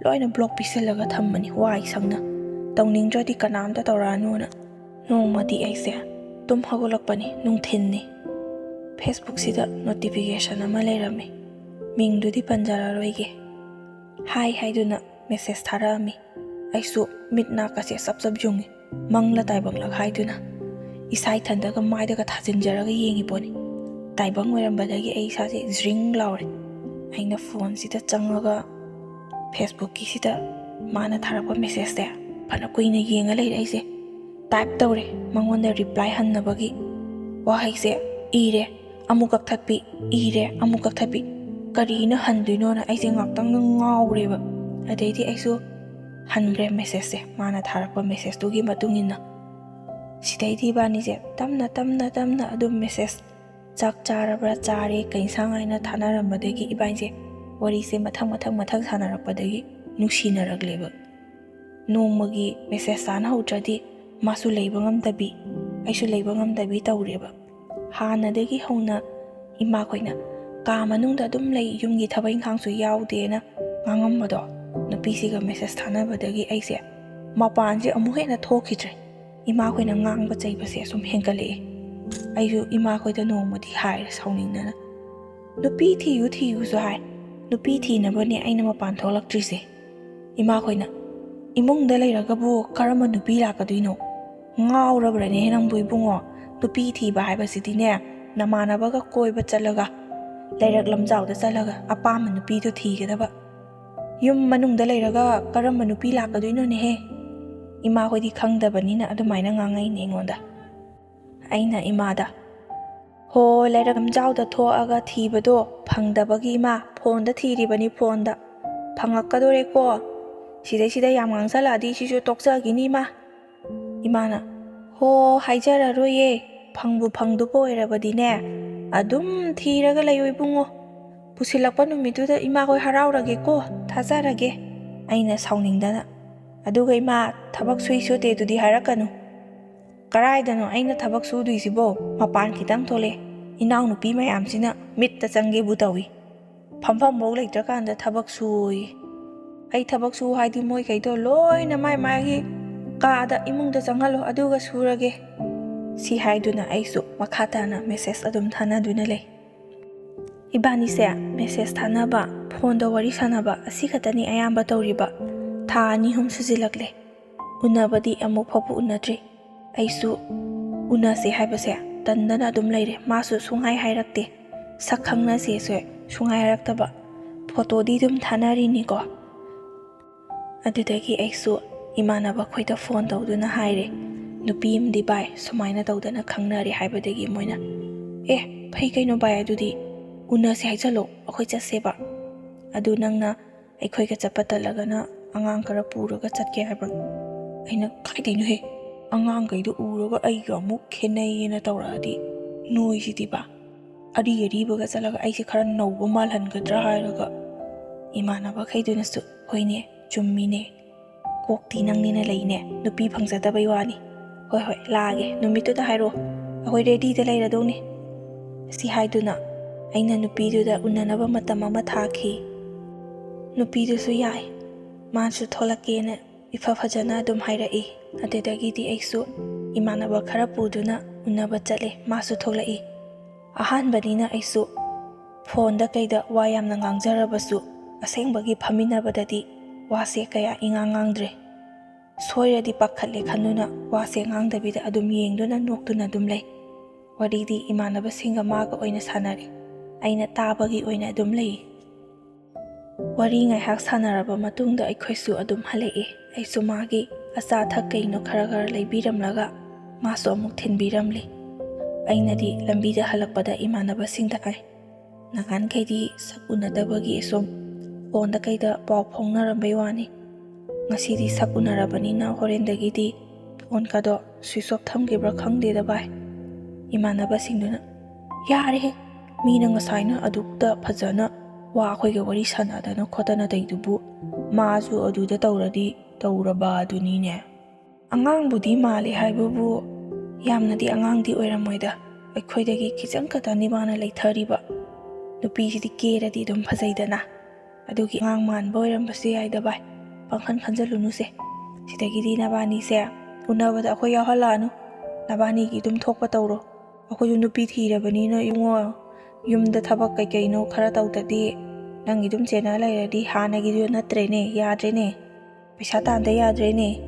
ꯂꯣꯏꯅ ꯕ꯭ꯂꯣꯛ ꯄꯤꯁꯤꯜꯂꯒ ꯊꯝꯕꯅꯤ, ꯋꯥꯏ ꯁꯪꯅ꯫ ꯇꯧꯅꯤꯡꯗ꯭ꯔꯗꯤ ꯀꯅꯥꯝꯇ ꯇꯧꯔꯛꯑꯅꯨꯅ꯫ ꯅꯣꯡꯃꯗꯤ ꯑꯩꯁꯦ ꯇꯨꯝ ꯍꯧꯒꯠꯂꯛꯄꯅꯤ, ꯅꯨꯡꯊꯤꯟꯅꯤ꯫ ꯐꯦꯁꯕꯨꯛꯁꯤꯗ ꯅꯣꯇꯤꯐꯤꯀꯦꯁꯟ ꯑꯃ ꯂꯩꯔꯝꯃꯤ꯫ ꯃꯤꯡꯗꯨꯗꯤ ꯄꯟꯖꯔꯔꯣꯏꯒꯦ꯫ ꯍꯥꯏ ꯍꯥꯏꯗꯨꯅ ꯃꯦꯁꯦꯖ ꯊꯥꯔꯛꯑꯝꯃꯤ꯫ ꯑꯩꯁꯨ ꯃꯤꯠ ꯅꯥꯀꯁꯦ ꯆꯞ ꯆꯞ ꯌꯨꯡꯉꯤ꯫ ꯃꯪꯂ ꯇꯥꯏꯕꯪꯂ ꯍꯥꯏꯗꯨꯅ ꯏꯁꯥ ꯏꯊꯟꯗꯒ ꯃꯥꯏꯗꯒ ꯊꯥꯖꯤꯟꯖꯔꯒ ꯌꯦꯡꯉꯤ ꯄꯣꯠꯅꯤ꯫ ꯇꯥꯏꯕꯪ ꯑꯣꯏꯔꯝꯕꯗꯒꯤ ꯑꯩ ꯏꯁꯥꯁꯦ ꯖ꯭ꯔꯤꯡ ꯂꯥꯎꯔꯦ꯫ ꯑꯩꯅ ꯐꯣꯟꯁꯤꯗ ꯆꯪꯉꯒ ꯐꯦꯁꯕꯨꯛꯀꯤꯁꯤꯗ ꯃꯥꯅ ꯊꯥꯔꯛꯄ ꯃꯦꯁꯦꯖꯁꯦ ꯐꯅ ꯀꯨꯏꯅ ꯌꯦꯡꯉ ꯂꯩꯔꯦ꯫ ꯑꯩꯁꯦ ꯇꯥꯏꯞ ꯇꯧꯔꯦ ꯃꯉꯣꯟꯗ ꯔꯤꯄ꯭ꯂꯥꯏ ꯍꯟꯅꯕꯒꯤ꯫ ꯋꯥꯍꯩꯁꯦ ꯏꯔꯦ, ꯑꯃꯨꯛ ꯀꯛꯊꯠꯄꯤ, ꯏꯔꯦ, ꯑꯃꯨꯛ ꯀꯛꯊꯠꯄꯤ꯫ ꯀꯔꯤꯅ ꯍꯟꯗꯣꯏꯅꯣꯅ ꯑꯩꯁꯦ ꯉꯥꯛꯇꯪꯗ ꯉꯥꯎꯔꯦꯕ꯫ ꯑꯗꯩꯗꯤ ꯑꯩꯁꯨ ꯍꯟꯈ꯭ꯔꯦ ꯃꯦꯁꯦꯖꯁꯦ, ꯃꯥꯅ ꯊꯥꯔꯛꯄ ꯃꯦꯁꯦꯖꯇꯨꯒꯤ ꯃꯇꯨꯡ ꯏꯟꯅ꯫ ꯁꯤꯗꯩꯗꯤ ꯏꯕꯥꯅꯤꯁꯦ ꯇꯞꯅ ꯇꯞꯅ ꯇꯞꯅ ꯑꯗꯨꯝ ꯃꯦꯁꯦꯖ, "ꯆꯥꯛ ꯆꯥꯔꯕ꯭ꯔꯥ?" "ꯆꯥꯔꯦ꯫ ꯀꯩ ꯏꯟꯁꯥꯡ?" ꯍꯥꯏꯅ ꯊꯥꯅꯔꯝꯕꯗꯒꯤ ꯏꯕꯥꯅꯤꯁꯦ ꯋꯥꯔꯤꯁꯦ ꯃꯊꯪ ꯃꯊꯪ ꯃꯊꯪ ꯁꯥꯟꯅꯔꯛꯄꯗꯒꯤ ꯅꯨꯡꯁꯤꯅꯔꯛꯂꯦꯕ꯫ ꯅꯣꯡꯃꯒꯤ ꯃꯦꯁꯦꯖ ꯊꯥꯅꯍꯧꯗ꯭ꯔꯗꯤ ꯃꯥꯁꯨ ꯂꯩꯕ ꯉꯝꯗꯕꯤ, ꯑꯩꯁꯨ ꯂꯩꯕ ꯉꯝꯗꯕꯤ ꯇꯧꯔꯦꯕ꯫ ꯍꯥꯟꯅꯗꯒꯤ ꯍꯧꯅ ꯏꯃꯥꯈꯣꯏꯅ ꯀꯥ ꯃꯅꯨꯡꯗ ꯑꯗꯨꯝ ꯂꯩ, ꯌꯨꯝꯒꯤ ꯊꯕꯛ ꯏꯪꯈꯥꯡꯁꯨ ꯌꯥꯎꯗꯦꯅ ꯉꯥꯡꯉꯝꯕꯗꯣ, ꯅꯨꯄꯤꯁꯤꯒ ꯃꯦꯁꯦꯖ ꯊꯥꯅꯕꯗꯒꯤ ꯑꯩꯁꯦ ꯃꯄꯥꯟꯁꯦ ꯑꯃꯨꯛ ꯍꯦꯟꯅ ꯊꯣꯛꯈꯤꯗ꯭ꯔꯦ꯫ ꯏꯃꯥꯈꯣꯏꯅ ꯉꯥꯡꯕ ꯆꯩꯕꯁꯦ ꯁꯨꯝ ꯍꯦꯟꯒꯠꯂꯛꯑꯦ꯫ ꯑꯩꯁꯨ ꯏꯃꯥꯈꯣꯏꯗ ꯅꯣꯡꯃꯗꯤ ꯍꯥꯏꯔꯦ ꯁꯥꯎꯅꯤꯡꯗꯅ, "ꯅꯨꯄꯤ ꯊꯤꯌꯨ ꯊꯤꯌꯨꯁꯨ ꯍꯥꯏ, ꯅꯨꯄꯤ ꯊꯤꯅꯕꯅꯦ ꯑꯩꯅ ꯃꯄꯥꯟ ꯊꯣꯛꯂꯛꯇ꯭ꯔꯤꯁꯦ꯫" ꯏꯃꯥꯈꯣꯏꯅ, "ꯏꯃꯨꯡꯗ ꯂꯩꯔꯒꯕꯨ ꯀꯔꯝꯕ ꯅꯨꯄꯤ ꯂꯥꯛꯀꯗꯣꯏꯅꯣ? ꯉꯥꯎꯔꯕ꯭ꯔꯅꯦ ꯅꯪꯕꯨ ꯏꯕꯨꯡꯉꯣ? ꯅꯨꯄꯤ ꯊꯤꯕ ꯍꯥꯏꯕꯁꯤꯗꯤꯅꯦ, ꯅꯃꯥꯟꯅꯕꯒ ꯀꯣꯏꯕ ꯆꯠꯂꯒ, ꯂꯩꯔꯛ ꯂꯝꯖꯥꯎꯗ ꯆꯠꯂꯒ ꯑꯄꯥꯝꯕ ꯅꯨꯄꯤꯗꯣ ꯊꯤꯒꯗꯕ꯫ ꯌꯨꯝ ꯃꯅꯨꯡꯗ ꯂꯩꯔꯒ ꯀꯔꯝꯕ ꯅꯨꯄꯤ ꯂꯥꯛꯀꯗꯣꯏꯅꯣꯅꯦꯍꯦ?" ꯏꯃꯥꯈꯣꯏꯗꯤ ꯈꯪꯗꯕꯅꯤꯅ ꯑꯗꯨꯃꯥꯏꯅ ꯉꯥꯡꯉꯛꯏꯅꯦ ꯑꯩꯉꯣꯟꯗ꯫ ꯑꯩꯅ ꯏꯃꯥꯗ, "ꯍꯣ, ꯂꯩꯔꯛ ꯂꯝꯖꯥꯎꯗ ꯊꯣꯛꯑꯒ ꯊꯤꯕꯗꯣ ꯐꯪꯗꯕꯒꯤ ꯏꯃꯥ, ꯐꯣꯟꯗ ꯊꯤꯔꯤꯕꯅꯤ, ꯐꯣꯟꯗ꯫ ꯐꯪꯉꯛꯀꯗꯣꯔꯦꯀꯣ?" ꯁꯤꯗꯩꯁꯤꯗ ꯌꯥꯝ ꯉꯥꯡꯁꯜꯂꯛꯑꯗꯤ ꯁꯤꯁꯨ ꯇꯣꯛꯆꯈꯤꯅꯤ ꯏꯃꯥ꯫ ꯏꯃꯥꯅ, "ꯍꯣ, ꯍꯥꯏꯖꯔꯔꯣꯏꯌꯦ, ꯐꯪꯕꯨ ꯐꯪꯗꯨꯕ ꯑꯣꯏꯔꯕꯗꯤꯅꯦ, ꯑꯗꯨꯝ ꯊꯤꯔꯒ ꯂꯩꯌꯨ ꯏꯕꯨꯡꯉꯣ꯫ ꯄꯨꯁꯤꯜꯂꯛꯄ ꯅꯨꯃꯤꯠꯇꯨꯗ ꯏꯃꯥ ꯍꯣꯏ ꯍꯔꯥꯎꯔꯒꯦꯀꯣ, ꯊꯥꯖꯔꯒꯦ"꯫ ꯑꯩꯅ ꯁꯥꯎꯅꯤꯡꯗꯅ, "ꯑꯗꯨꯒ ꯏꯃꯥ, ꯊꯕꯛ ꯁꯨꯏ ꯁꯨꯗꯦꯗꯨꯗꯤ ꯍꯥꯏꯔꯛꯀꯅꯨ꯫ ꯀꯔꯥꯏꯗꯅꯣ ꯑꯩꯅ ꯊꯕꯛ ꯁꯨꯗꯣꯏꯁꯤꯕꯣ? ꯃꯄꯥꯟ ꯈꯤꯇꯪ ꯊꯣꯛꯂꯛꯑꯦ, ꯏꯅꯥꯎꯅꯨꯄꯤ ꯃꯌꯥꯝꯁꯤꯅ ꯃꯤꯠꯇ ꯆꯪꯒꯦꯕꯨ ꯇꯧꯏ꯫ ꯐꯝꯐꯝꯐꯧ ꯂꯩꯇ꯭ꯔꯀꯥꯟꯗ ꯊꯕꯛ ꯁꯨꯏ꯫ ꯑꯩ ꯊꯕꯛ ꯁꯨ ꯍꯥꯏꯗꯤ ꯃꯣꯏꯈꯩꯗꯣ ꯂꯣꯏꯅ ꯃꯥꯏ ꯃꯥꯒꯤ ꯀꯥꯗ, ꯏꯃꯨꯡꯗ ꯆꯪꯍꯜꯂꯣ, ꯑꯗꯨꯒ ꯁꯨꯔꯒꯦ"꯫ ꯁꯤ ꯍꯥꯏꯗꯨꯅ ꯑꯩꯁꯨ ꯃꯈꯥ ꯇꯥꯅ ꯃꯦꯁꯦꯖ ꯑꯗꯨꯝ ꯊꯥꯅꯗꯨꯅ ꯂꯩ꯫ ꯏꯕꯥꯅꯤꯁꯦ ꯃꯦꯁꯦꯖ ꯊꯥꯅꯕ, ꯐꯣꯟꯗ ꯋꯥꯔꯤ ꯁꯥꯟꯅꯕ ꯑꯁꯤ ꯈꯛꯇꯅꯤ ꯑꯌꯥꯝꯕ ꯇꯧꯔꯤꯕ꯫ ꯊꯥ ꯑꯅꯤ ꯑꯍꯨꯝ ꯁꯨꯖꯤꯜꯂꯛꯂꯦ꯫ ꯎꯅꯕꯗꯤ ꯑꯃꯨꯛ ꯐꯥꯎꯕ ꯎꯅꯗ꯭ꯔꯤ꯫ ꯑꯩꯁꯨ ꯎꯅꯁꯦ ꯍꯥꯏꯕꯁꯦ ꯇꯟꯗꯅ ꯑꯗꯨꯝ ꯂꯩꯔꯦ꯫ ꯃꯥꯁꯨ ꯁꯨꯡꯍꯥꯏ ꯍꯥꯏꯔꯛꯇꯦ꯫ ꯁꯛ ꯈꯪꯅꯁꯦꯁꯨ ꯁꯨꯡꯍꯥꯏ ꯍꯥꯏꯔꯛꯇꯕ꯫ ꯐꯣꯇꯣꯗꯤ ꯑꯗꯨꯝ ꯊꯥꯅꯔꯤꯅꯤꯀꯣ꯫ ꯑꯗꯨꯗꯒꯤ ꯑꯩꯁꯨ ꯏꯃꯥꯟꯅꯕ ꯈꯣꯏꯗ ꯐꯣꯟ ꯇꯧꯗꯨꯅ ꯍꯥꯏꯔꯦ, "ꯅꯨꯄꯤ ꯑꯃꯗꯤ ꯚꯥꯏ ꯁꯨꯃꯥꯏꯅ ꯇꯧꯗꯅ ꯈꯪꯅꯔꯦ" ꯍꯥꯏꯕꯗꯒꯤ ꯃꯣꯏꯅ, "ꯑꯦ, ꯐꯩ ꯀꯩꯅꯣ ꯚꯥꯏ, ꯑꯗꯨꯗꯤ ꯎꯅꯁꯦ ꯍꯥꯏꯖꯜꯂꯣ, ꯑꯩꯈꯣꯏ ꯆꯠꯁꯦꯕ꯫ ꯑꯗꯨ ꯅꯪꯅ ꯑꯩꯈꯣꯏꯒ ꯆꯠꯄ ꯇꯜꯂꯒꯅ ꯑꯉꯥꯡ ꯈꯔ ꯄꯨꯔꯒ ꯆꯠꯀꯦ ꯍꯥꯏꯕ꯭ꯔꯣ?" ꯑꯩꯅ, "ꯀꯥꯏꯗꯩꯅꯣꯍꯦ, ꯑꯉꯥꯡꯈꯩꯗꯣ ꯎꯔꯒ ꯑꯩꯒ ꯑꯃꯨꯛ ꯈꯦꯠꯅꯩꯌꯦꯅ ꯇꯧꯔꯛꯑꯗꯤ ꯅꯣꯏꯁꯤꯗꯤꯕ꯫ ꯑꯔꯤ ꯑꯔꯤꯕꯒ ꯆꯠꯂꯒ ꯑꯩꯁꯦ ꯈꯔ ꯅꯧꯕ ꯃꯥꯜꯍꯟꯒꯗ꯭ꯔꯥ ꯍꯥꯏꯔꯒ"꯫ ꯏꯃꯥꯟꯅꯕꯈꯩꯗꯨꯅꯁꯨ, "ꯍꯣꯏꯅꯦ, ꯆꯨꯝꯃꯤꯅꯦ, ꯀꯣꯛꯇꯤ ꯅꯪꯅꯤꯅ ꯂꯩꯅꯦ, ꯅꯨꯄꯤ ꯐꯪꯖꯗꯕꯩ ꯋꯥꯅꯤ꯫ ꯍꯣꯏ ꯍꯣꯏ, ꯂꯥꯛꯑꯒꯦ, ꯅꯨꯃꯤꯠꯇꯨꯗ ꯍꯥꯏꯔꯛꯑꯣ, ꯑꯩꯈꯣꯏ ꯔꯦꯗꯤꯗ ꯂꯩꯔꯗꯧꯅꯤ"꯫ ꯁꯤ ꯍꯥꯏꯗꯨꯅ ꯑꯩꯅ ꯅꯨꯄꯤꯗꯨꯗ ꯎꯅꯅꯕ ꯃꯇꯝ ꯑꯃ ꯊꯥꯈꯤ꯫ ꯅꯨꯄꯤꯗꯨꯁꯨ ꯌꯥꯏ, ꯃꯥꯁꯨ ꯊꯣꯛꯂꯛꯀꯦꯅ ꯏꯐ ꯐꯖꯅ ꯑꯗꯨꯝ ꯍꯥꯏꯔꯛꯏ꯫ ꯑꯗꯨꯗꯒꯤꯗꯤ ꯑꯩꯁꯨ ꯏꯃꯥꯟꯅꯕ ꯈꯔ ꯄꯨꯗꯨꯅ ꯎꯅꯕ ꯆꯠꯂꯦ꯫ ꯃꯥꯁꯨ ꯊꯣꯛꯂꯛꯏ꯫ ꯑꯍꯥꯟꯕꯅꯤꯅ ꯑꯩꯁꯨ ꯐꯣꯟꯗ ꯀꯩꯗ ꯋꯥ ꯌꯥꯝꯅ ꯉꯥꯡꯖꯔꯕꯁꯨ, ꯑꯁꯦꯡꯕꯒꯤ ꯐꯝꯃꯤꯟꯅꯕꯗꯗꯤ ꯋꯥꯁꯦ ꯀꯌꯥ ꯏꯉꯥꯡ ꯉꯥꯡꯗ꯭ꯔꯦ꯫ ꯁꯣꯏꯔꯗꯤ ꯄꯥꯈꯠꯂꯦ ꯈꯟꯗꯨꯅ ꯋꯥꯁꯦ ꯉꯥꯡꯗꯕꯤꯗ ꯑꯗꯨꯝ ꯌꯦꯡꯗꯨꯅ ꯅꯣꯛꯇꯨꯅ ꯑꯗꯨꯝ ꯂꯩ꯫ ꯋꯥꯔꯤꯗꯤ ꯏꯃꯥꯟꯅꯕꯁꯤꯡꯒ ꯃꯥꯒ ꯑꯣꯏꯅ ꯁꯥꯟꯅꯔꯦ꯫ ꯑꯩꯅ ꯇꯥꯕꯒꯤ ꯑꯣꯏꯅ ꯑꯗꯨꯝ ꯂꯩ꯫ ꯋꯥꯔꯤ ꯉꯥꯏꯍꯥꯛ ꯁꯥꯟꯅꯔꯕ ꯃꯇꯨꯡꯗ ꯑꯩꯈꯣꯏꯁꯨ ꯑꯗꯨꯝ ꯍꯜꯂꯛꯑꯦ꯫ ꯑꯩꯁꯨ ꯃꯥꯒꯤ ꯑꯆꯥ ꯑꯊꯛ ꯀꯩꯅꯣ ꯈꯔ ꯈꯔ ꯂꯩꯕꯤꯔꯝꯂꯒ ꯃꯥꯁꯨ ꯑꯃꯨꯛ ꯊꯤꯟꯕꯤꯔꯝꯂꯦ꯫ ꯑꯩꯅꯗꯤ ꯂꯝꯕꯤꯗ ꯍꯜꯂꯛꯄꯗ ꯏꯃꯥꯟꯅꯕꯁꯤꯡꯗ ꯍꯥꯏ, "ꯅꯍꯥꯟꯈꯩꯗꯤ ꯁꯛ ꯎꯅꯗꯕꯒꯤ ꯑꯁꯨꯝ ꯐꯣꯟꯗ ꯀꯩꯗ ꯄꯥꯎ ꯐꯥꯎꯅꯔꯝꯕꯩ ꯋꯥꯅꯤ, ꯉꯁꯤꯗꯤ ꯁꯛ ꯎꯅꯔꯕꯅꯤꯅ ꯍꯣꯔꯦꯟꯗꯒꯤꯗꯤ ꯐꯣꯟꯒꯗꯣ ꯁ꯭ꯋꯤꯆ ꯑꯣꯐ ꯊꯝꯈꯤꯕ꯭ꯔꯥ ꯈꯪꯗꯦꯗ ꯚꯥꯏ꯫ ꯏꯃꯥꯟꯅꯕꯁꯤꯡꯗꯨꯅ, "ꯌꯥꯔꯦꯍꯦ, ꯃꯤꯅ ꯉꯁꯥꯏꯅ ꯑꯗꯨꯛꯇ ꯐꯖꯅ ꯋꯥ ꯑꯩꯈꯣꯏꯒ ꯋꯥꯔꯤ ꯁꯥꯟꯅꯗꯅ ꯈꯣꯠꯇꯅ ꯇꯧꯏꯗꯨꯕꯨ ꯃꯥꯁꯨ ꯑꯗꯨꯗ ꯇꯧꯔꯗꯤ ꯇꯧꯔꯕ ꯑꯗꯨꯅꯤꯅꯦ꯫ ꯑꯉꯥꯡꯕꯨꯗꯤ ꯃꯥꯜꯂꯦ ꯍꯥꯏꯕꯕꯨ ꯌꯥꯝꯅꯗꯤ ꯑꯉꯥꯡꯗꯤ ꯑꯣꯏꯔꯝꯃꯣꯏꯗ, ꯑꯩꯈꯣꯏꯗꯒꯤ ꯈꯤꯇꯪ ꯈꯛꯇꯅꯤ ꯃꯥꯅ ꯂꯩꯊꯔꯤꯕ꯫ ꯅꯨꯄꯤꯁꯤꯗꯤ ꯀꯦꯔꯗꯤ ꯑꯗꯨꯝ ꯐꯖꯩꯗꯅ, ꯑꯗꯨꯒꯤ ꯑꯉꯥꯡ ꯃꯥꯟꯕ ꯑꯣꯏꯔꯝꯕꯁꯨ ꯌꯥꯏꯗ ꯚꯥꯏ, ꯄꯪꯈꯟ ꯈꯟꯖꯜꯂꯨꯅꯨꯁꯦ꯫ ꯁꯤꯗꯒꯤꯗꯤ ꯅꯕꯥꯅꯤꯁꯦ ꯎꯅꯕꯗ ꯑꯩꯈꯣꯏ ꯌꯥꯎꯍꯜꯂꯛꯑꯅꯨ, ꯅꯕꯥꯅꯤꯒꯤ ꯑꯗꯨꯝ ꯊꯣꯛꯄ ꯇꯧꯔꯣ꯫ ꯑꯩꯈꯣꯏꯁꯨ ꯅꯨꯄꯤ ꯊꯤꯔꯕꯅꯤꯅ ꯏꯕꯨꯡꯉꯣ, ꯌꯨꯝꯗ ꯊꯕꯛ ꯀꯩꯀꯩꯅꯣ ꯈꯔ ꯇꯧꯗꯗꯤ ꯅꯪꯒꯤ ꯑꯗꯨꯝ ꯆꯦꯟꯅ ꯂꯩꯔꯗꯤ ꯍꯥꯟꯅꯒꯤꯗꯨ ꯅꯠꯇ꯭ꯔꯦꯅꯦ, ꯌꯥꯗ꯭ꯔꯦꯅꯦ꯫ ꯄꯩꯁꯥ ꯇꯥꯟꯗ ꯌꯥꯗ꯭ꯔꯦꯅꯦ꯫